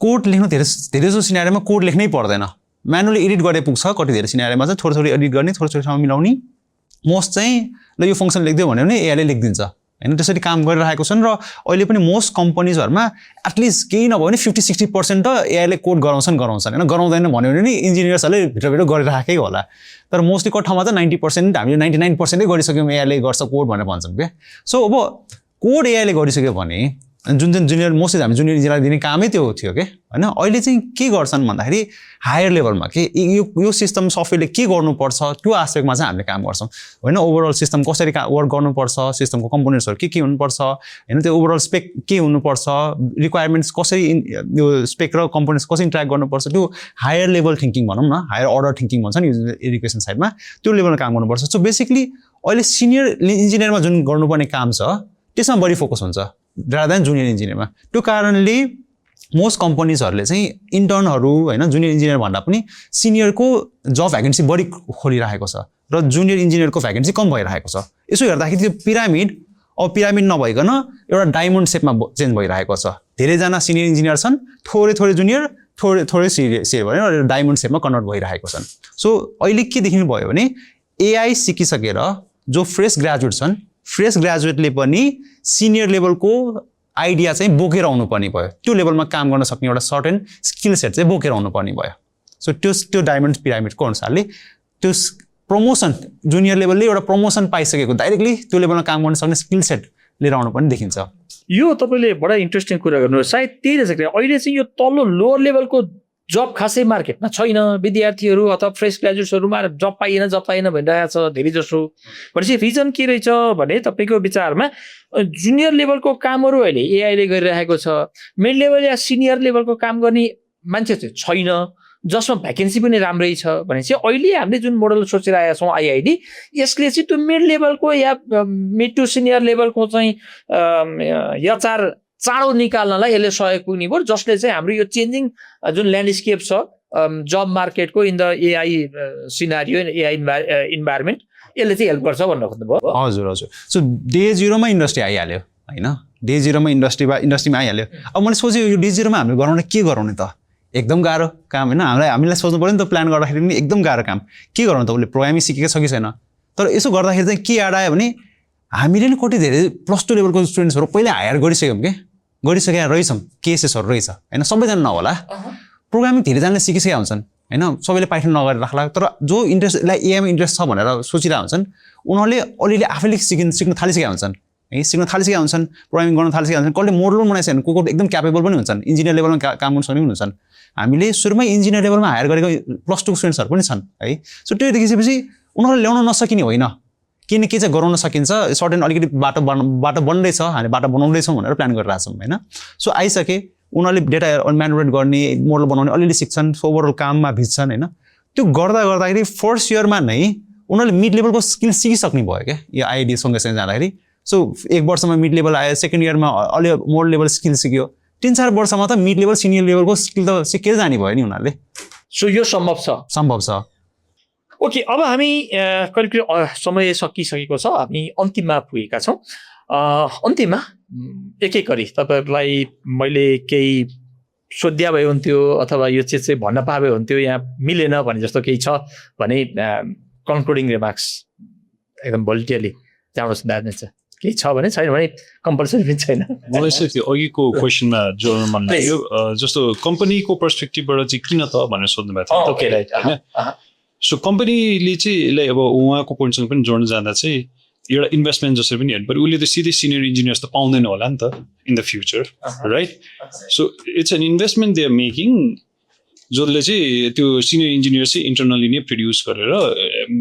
कोड लेख्नु धेरै जसो सिनारीमा कोड लेख्नै पर्दैन, म्यानुअली एडिट गरे पुग्छ। कति धेरै सिनारीमा चाहिँ थोरै एडिट गर्ने, थोरै मिलाउने, मोस्ट चाहिँ ल यो फङ्सन लेखिदियो भन्यो भने एआईले लेखिदिन्छ होइन। त्यसरी काम गरिरहेको छन् र अहिले पनि मोस्ट कम्पनीजहरूमा एटलिस्ट केही नभए पनि 50-60% त एआईले कोड गराउँछन् होइन। गराउँदैन भन्यो भने नि इन्जिनियर्सहरूले भित्र गरिराखेकै होला, तर मोस्टली कति ठाउँमा त 90% हामीले 99% गरिसक्यौँ एआईले गर्छ कोड भनेर भन्छौँ क्या। सो अब कोड एआईले गरिसक्यो भने जुन जुनियर मोस्टली हामी जुनियर इन्जिनियर दिने कामै त्यो थियो क्या होइन। अहिले चाहिँ के गर्छन् भन्दाखेरि हायर लेभलमा के यो सिस्टम सफ्टवेयरले के गर्नुपर्छ त्यो आस्पेक्टमा चाहिँ हामीले काम गर्छौँ होइन। ओभरअल सिस्टम कसरी वर्क गर्नुपर्छ, सिस्टमको कम्पोनेन्ट्सहरू के हुनुपर्छ होइन, त्यो ओभरअल स्पेक के हुनुपर्छ, रिक्वायरमेन्ट्स कसरी यो स्पेक र कम्पोनेन्ट्स कसरी इन्ट्र्याक्ट गर्नुपर्छ, त्यो हायर लेभल थिङ्किङ भनौँ न, हायर अर्डर थिङ्किङ भन्छ नि एजुकेसन साइडमा, त्यो लेभलमा काम गर्नुपर्छ। सो बेसिकली अहिले सिनियर इन्जिनियरमा जुन गर्नुपर्ने काम छ त्यसमा बढी फोकस हुन्छ rather than जुनियर इन्जिनियरमा। त्यो कारणले मोस्ट कम्पनीजहरूले चाहिँ इन्टर्नहरू होइन, जुनियर इन्जिनियर भन्दा पनि सिनियरको जब भ्याकेन्सी बढी खोलिरहेको छ र जुनियर इन्जिनियरको भ्याकेन्सी कम भइरहेको छ। यसो हेर्दाखेरि त्यो पिरामिड नभइकन एउटा डायमन्ड सेपमा चेन्ज भइरहेको छ। धेरैजना सिनियर इन्जिनियर छन्, थोरै जुनियर, थोरै सिनियर भयो, डायमन्ड सेपमा कन्भर्ट भइरहेको छन्। सो अहिले के देखिनु भयो भने एआई सिकिसकेर जो फ्रेस ग्रेजुएट छन्, फ्रेस ग्रेजुएटले पनि सिनियर लेभलको आइडिया चाहिँ बोकेर आउनुपर्ने भयो, त्यो लेभलमा काम गर्न सक्ने एउटा सर्टेन स्किल सेट चाहिँ बोकेर आउनुपर्ने भयो। सो त्यो डायमन्ड पिरामिडको अनुसारले त्यो प्रमोसन जुनियर लेभलले एउटा प्रमोसन पाइसकेको डाइरेक्टली त्यो लेभलमा काम गर्न सक्ने स्किल सेट लिएर आउनु पनि देखिन्छ। यो तपाईँले बडा इन्ट्रेस्टिङ कुरा गर्नु, सायद त्यही रहेछ। अहिले चाहिँ यो तल्लो लोवर लेभलको जब खासै मार्केटमा छैन, विद्यार्थीहरू अथवा फ्रेस ग्रेजुएट्सहरूमा जब पाइएन भइरहेको छ धेरै जसो। भनेपछि रिजन के रहेछ भने तपाईँको विचारमा जुनियर लेभलको कामहरू अहिले एआईले गरिरहेको छ, मिड लेभल या सिनियर लेभलको काम गर्ने मान्छे चाहिँ छैन जसमा भ्याकेन्सी पनि राम्रै छ भनेपछि अहिले हामीले जुन मोडल सोचिरहेका छौँ आइआइडी, यसले चाहिँ त्यो मिड लेभलको या मिड टु सिनियर लेभलको चाहिँ एचआर चाँडो निकाल्नलाई यसले सहयोग पुग्ने भयो, जसले चाहिँ हाम्रो यो चेन्जिङ जुन ल्यान्डस्केप छ जब मार्केटको in the AI scenario AI environment यसले चाहिँ हेल्प गर्छ भन्न खोज्नुभयो। हजुर हजुर। सो डे 0 मा इन्डस्ट्री आइहाल्यो होइन, डे 0 मा इन्डस्ट्रीमा आइहाल्यो। अब मैले सोचेँ यो डे 0 मा हामीले गराउने के गराउने त, एकदम गाह्रो काम होइन, हामीलाई सोच्नु पऱ्यो नि त, प्लान गर्दाखेरि पनि एकदम गाह्रो काम। के गराउनु त, उसले प्रोग्रामिङ सिकेको छ कि छैन। तर यसो गर्दाखेरि चाहिँ के याद आयो भने हामीले नि कति धेरै +2 लेभलको स्टुडेन्ट्सहरू पहिला हायर गरिसकेका रहेछौँ, केसेसहरू रहेछ होइन, सबैजना नहोला। प्रोग्रामिङ धेरैजनाले सिकिसकेका हुन्छन् होइन, सबैले पाइथन नगरेर राख्ला, तर जो इन्ट्रेस्टलाई एआईमा इन्ट्रेस्ट छ भनेर सोचिरहेका हुन्छन् उनीहरूले अलिअलि आफैले सिक्न थालिसकेका हुन्छन् है, प्रोग्रामिङ गर्न थालिसकेका हुन्छन्। कसले मोडल बनाइसकेका को एकदम क्यापेबल पनि हुन्छन्, इन्जिनियर लेभलमा काम गर्न सक्ने पनि हुन्छन्। हामीले सुरुमै इन्जिनियर लेभलमा हायर गरेको +2 स्टुडेन्ट्सहरू पनि छन् है। सो त्यो देखिसकेपछि उनीहरूले ल्याउन नसकिने होइन, के चाहिँ गराउन सकिन्छ, सर्टेन अलिकति बाटो बन्दैछ, हामी बाटो बनाउँदैछौँ भनेर प्लान गरिरहेको छौँ होइन। सो आइसके उनीहरूले डेटा म्यानुपुलेट गर्ने, मोडल बनाउने अलिअलि सिक्छन्, ओभरअल काममा भिज्छन् होइन। त्यो गर्दाखेरि फर्स्ट इयरमा नै उनीहरूले मिड लेभलको स्किल सिकिसक्ने भयो क्या, यो आइडी सँगसँगै जाँदाखेरि। सो 1 वर्षमा मिड लेभल आयो, सेकेन्ड इयरमा अलि मोड लेभल स्किल सिक्यो, 3-4 वर्षमा त मिड लेभल सिनियर लेभलको स्किल त सिकेर जाने भयो नि उनीहरूले। सो यो सम्भव छ। ओके, अब हामी करिब समय सकिसकेको छ, हामी अन्तिममा पुगेका छौँ। अन्तिममा एक गरी तपाईँहरूलाई मैले केही सोध्या भए हुन्थ्यो अथवा यो चाहिँ भन्न पाए हुन्थ्यो, यहाँ मिलेन भने जस्तो केही छ भने कन्क्लुडिङ रिमार्क्स एकदम भोलिटियरली त्यहाँबाट सुधार्ने छ, केही छ भने, छैन भने कम्पलसरी पनि छैन। मलाई चाहिँ त्यो अघिको क्वेसनमा जोड्न मन लाग्यो, जस्तो कम्पनीको पर्सपेक्टिभबाट चाहिँ किन त भनेर सोध्नु भएको थियो। ओके, राइट होइन। सो कम्पनीले चाहिँ यसलाई अब उहाँको पोइन्टसँग पनि जोड्न जाँदा चाहिँ एउटा इन्भेस्टमेन्ट जसरी पनि हेर्नु पऱ्यो, उसले त सिधै सिनियर इन्जिनियर्स त पाउँदैन होला नि त in the future, right. So it's an investment they are making, जसले चाहिँ त्यो सिनियर इन्जिनियर चाहिँ इन्टरनली नै प्रड्युस गरेर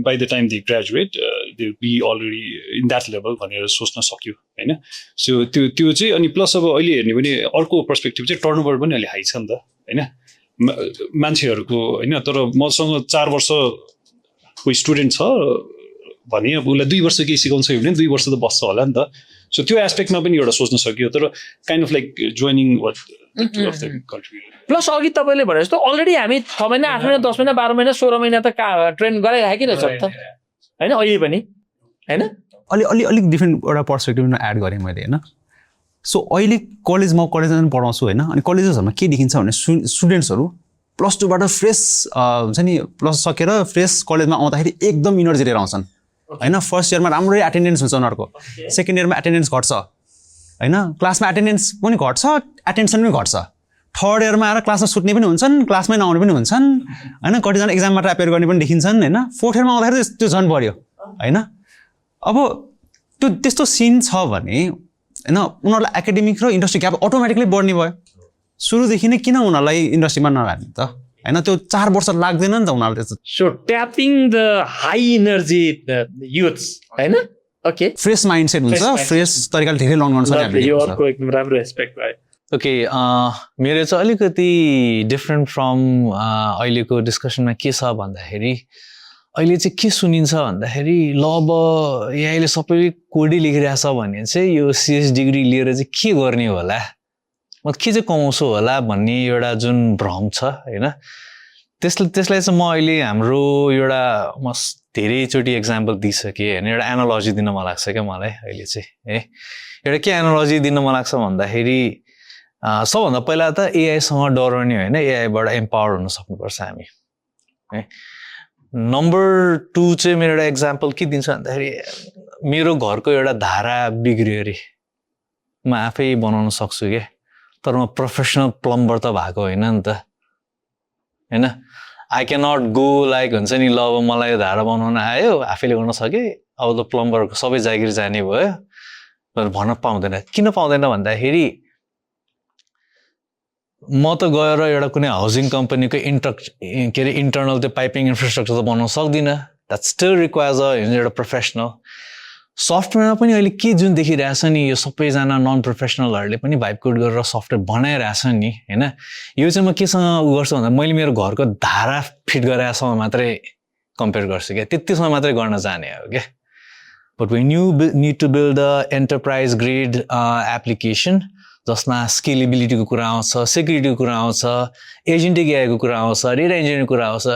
by the time they graduate they be already in that level भनेर सोच्न सक्यो होइन। सो त्यो चाहिँ अनि प्लस अब अहिले हेर्ने भने अर्को पर्सपेक्टिभ चाहिँ टर्नओभर पनि अहिले हाई छ नि त होइन मान्छेहरूको होइन। तर मसँग 4 वर्षको स्टुडेन्ट छ भने अब उसलाई 2 वर्ष केही सिकाउनु सक्यो भने 2 वर्ष त बस्छ होला नि त। सो त्यो एस्पेक्टमा पनि एउटा सोच्न सक्यो, तर kind of like joining what plus अघि तपाईँले भने जस्तो अलरेडी हामी 6 महिना 8 महिना 10 महिना 12 महिना 16 महिना त ट्रेन गराइराखेकै रहेछ त होइन, अहिले पनि होइन। अलिक डिफ्रेन्ट एउटा पर्सपेक्टिभमा एड गरेँ मैले होइन। सो अहिले कलेजमा पढाउँछु होइन, अनि कलेजेसहरूमा के देखिन्छ भने स्टुडेन्ट्सहरू +2 बाट फ्रेस हुन्छ नि, प्लस सकेर फ्रेस कलेजमा आउँदाखेरि एकदम इनर्जी लिएर आउँछन् होइन। फर्स्ट इयरमा राम्रै एटेन्डेन्स हुन्छ उनीहरूको, सेकेन्ड इयरमा एटेन्डेन्स घट्छ होइन, क्लासमा एटेन्डेन्स पनि घट्छ, एटेन्सन पनि घट्छ। थर्ड इयरमा आएर क्लासमा सुत्ने पनि हुन्छन्, क्लासमै नआउने पनि हुन्छन् होइन, कतिजना एक्जाममा एपियर गर्ने पनि देखिन्छन् होइन। फोर्थ इयरमा आउँदाखेरि त्यो झन् बढ्यो होइन। अब त्यो त्यस्तो सिन छ भने होइन, उनीहरूलाई एकाडेमिक र इन्डस्ट्री ग्याप अटोमेटिकली बढ्ने भयो। सुरुदेखि नै किन उनीहरूलाई इन्डस्ट्रीमा नलाने त होइन, त्यो 4 वर्ष लाग्दैन नि त उनीहरूले त्यस्तो। So tapping the high energy youths होइन, ओके, फ्रेस माइन्डसेट हुन्छ, फ्रेस तरिकाले धेरै लर्न गर्न सक्छ। यो अर्को एकदम राम्रो एस्पेक्ट भयो। ओके, मेरो चाहिँ अलिकति डिफ्रेन्ट फ्रम अहिलेको डिस्कसनमा के छ भन्दाखेरि अहिले चाहिँ के सुनिन्छ भन्दाखेरि ल अब यहाँले सबै कोडै लेखिरहेछ भने चाहिँ यो CS डिग्री लिएर चाहिँ के गर्ने होला, म के चाहिँ कमाउँछु होला भन्ने एउटा जुन भ्रम छ होइन। त्यसलाई चाहिँ म अहिले हाम्रो एउटा म धेरैचोटि एक्जाम्पल दिइसकेँ होइन, एउटा एनालोजी दिन मन लाग्छ क्या मलाई अहिले चाहिँ है। एउटा के एनालोजी दिन मन लाग्छ भन्दाखेरि सबभन्दा पहिला त एआईसँग डराउने होइन, एआईबाट एम्पावर हुन सक्नुपर्छ हामी है। नम्बर 2 चाहिँ मेरो एउटा एक्जाम्पल के दिन्छ भन्दाखेरि मेरो घरको एउटा धारा बिग्रियो अरे, म आफै बनाउन सक्छु क्या, तर म प्रोफेसनल प्लम्बर त भएको होइन नि त होइन। I can not go like हुन्छ नि, ल अब मलाई यो धारा बनाउन आयो आफैले गर्न सकेँ, अब त प्लम्बरको सबै जागिर जाने भयो भन्न पाउँदैन। किन पाउँदैन भन्दाखेरि म त गएर एउटा कुनै हाउसिङ कम्पनीको इन्टरनल त्यो पाइपिङ इन्फ्रास्ट्रक्चर त बनाउन सक्दिनँ, द्याट स्टिल रिक्वायर्स एउटा प्रोफेसनल। सफ्टवेयरमा पनि अहिले के जुन देखिरहेछ नि, यो सबैजना नन प्रोफेसनलहरूले पनि भाइब कोड गरेर सफ्टवेयर बनाइरहेछ नि होइन। यो चाहिँ म केसँग गर्छु भन्दा मैले मेरो घरको धारा फिट गराएसँग मात्रै कम्पेयर गर्छु क्या, त्यतिसँग मात्रै गर्न जाने हो क्या। But when you need to build the enterprise grade application, जसमा स्केलेबिलिटीको कुरा आउँछ, सेक्युरिटीको कुरा आउँछ, एजेन्टिक एआईको कुरा आउँछ, डेटा इन्जिनियरिङको कुरा आउँछ,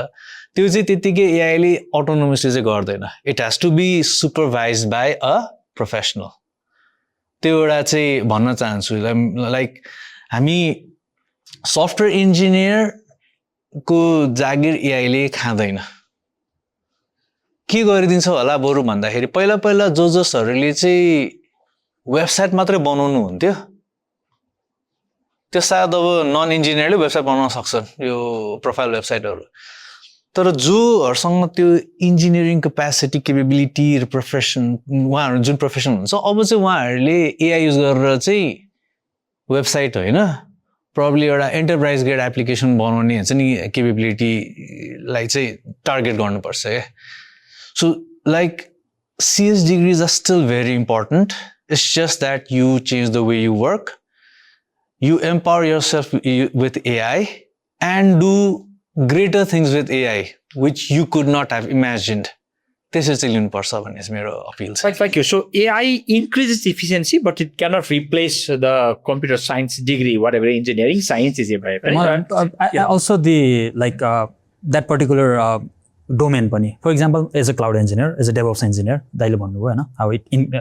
त्यो चाहिँ त्यत्तिकै एआईले अटोनोमसली चाहिँ गर्दैन. It has to be supervise by a professional. त्यो एउटा चाहिँ भन्न चाहन्छु. लाइक हामी सफ्टवेयर इन्जिनियरको जागिर एआईले खाँदैन. के गरिदिन्छ होला बरु भन्दाखेरि पहिला जसहरूले चाहिँ वेबसाइट मात्रै बनाउनु हुन्थ्यो, त्यो सायद अब नन इन्जिनियरले वेबसाइट बनाउन सक्छन्, यो प्रोफाइल वेबसाइटहरू. तर जोहरूसँग त्यो इन्जिनियरिङ क्यापेसिटी, केपेबिलिटी र प्रोफेसन, उहाँहरू जुन प्रोफेसन हुन्छ, अब चाहिँ उहाँहरूले एआई युज गरेर चाहिँ वेबसाइट होइन, प्रब्ली एउटा एन्टरप्राइज ग्रेड एप्लिकेसन बनाउने हुन्छ नि केपेबिलिटीलाई चाहिँ टार्गेट गर्नुपर्छ क्या. So like CS degrees are still very important. It's just that you change the way you work. You empower yourself with AI and do greater things with AI, which you could not have imagined. This is the universal one is my appeal. Thank you. So AI increases efficiency, but it cannot replace the computer science degree, whatever engineering science is. Right? Also the that particular domain pani. For example, as a cloud engineer, as a DevOps engineer, daile भन्नुभयो हैन, how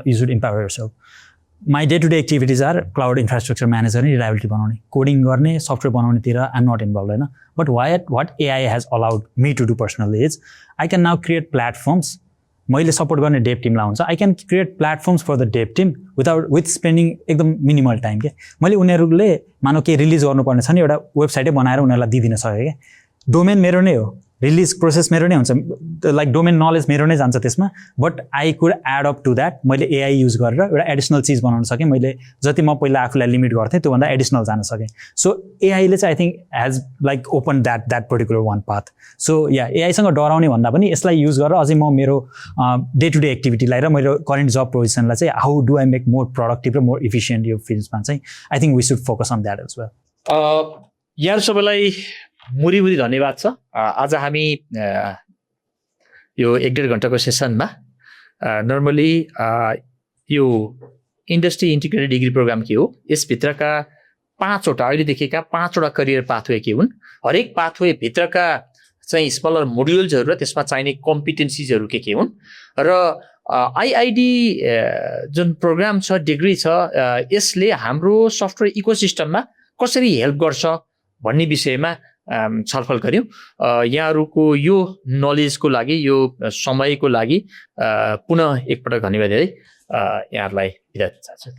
you should empower yourself. My day-to-day activities are cloud infrastructure manager and reliability बनाउने, coding गर्ने, software बनाउने तिर I'm not involved हैन. But what AI has allowed me to do personally is I can now create platforms. मैले support गर्ने dev team ला हुन्छ. I can create platforms for the dev team with spending एकदम minimal time के. मैले उनीहरुले मानौ के रिलिज गर्नुपर्ने छ नि एउटा वेबसाइटै बनाएर उनीहरुलाई दिदिन सके के. डोमेन मेरो नै हो, रिलिज प्रोसेस मेरो नै हुन्छ, लाइक डोमेन नलेज मेरो नै जान्छ त्यसमा, but I could add up to that. मैले एआई युज गरेर एउटा एडिसनल चिज बनाउन सकेँ. मैले जति म पहिला आफूलाई लिमिट गर्थेँ त्योभन्दा एडिसनल जान सकेँ. सो एआईले चाहिँ I think has like open that particular one path. So yeah एआईसँग डराउने भन्दा पनि यसलाई युज गरेर अझै म मेरो डे टु डे एक्टिभिटीलाई र मेरो करेन्ट जब पोजिसनलाई चाहिँ how do I make more productive र मोर इफिसियन्ट यो फिल्डमा चाहिँ I think we should focus on that as well. यहाँ सबैलाई मुरीमुरी धन्यवाद छ. आज हामी यो 1.5 घण्टाको सेसनमा नर्मली यो इन्डस्ट्री इन्टिग्रेटेड डिग्री प्रोग्राम के हो, यसभित्रका 5वटा अहिले देखेका 5वटा करियर पाथवे के हुन्, हरेक पाथवे भित्रका चाहिँ स्मलर मोड्युल्सहरू र त्यसमा चाहिने कम्पिटेन्सिजहरू के हुन्, र आइआइडी जुन प्रोग्राम छ, डिग्री छ, यसले हाम्रो सफ्टवेयर इकोसिस्टममा कसरी हेल्प गर्छ भन्ने विषयमा छलफल गऱ्यौँ. यहाँहरूको यो नलेजको लागि, यो समयको लागि पुनः एकपटक धन्यवाद दिँदै यहाँहरूलाई बिदा चाहन्छु.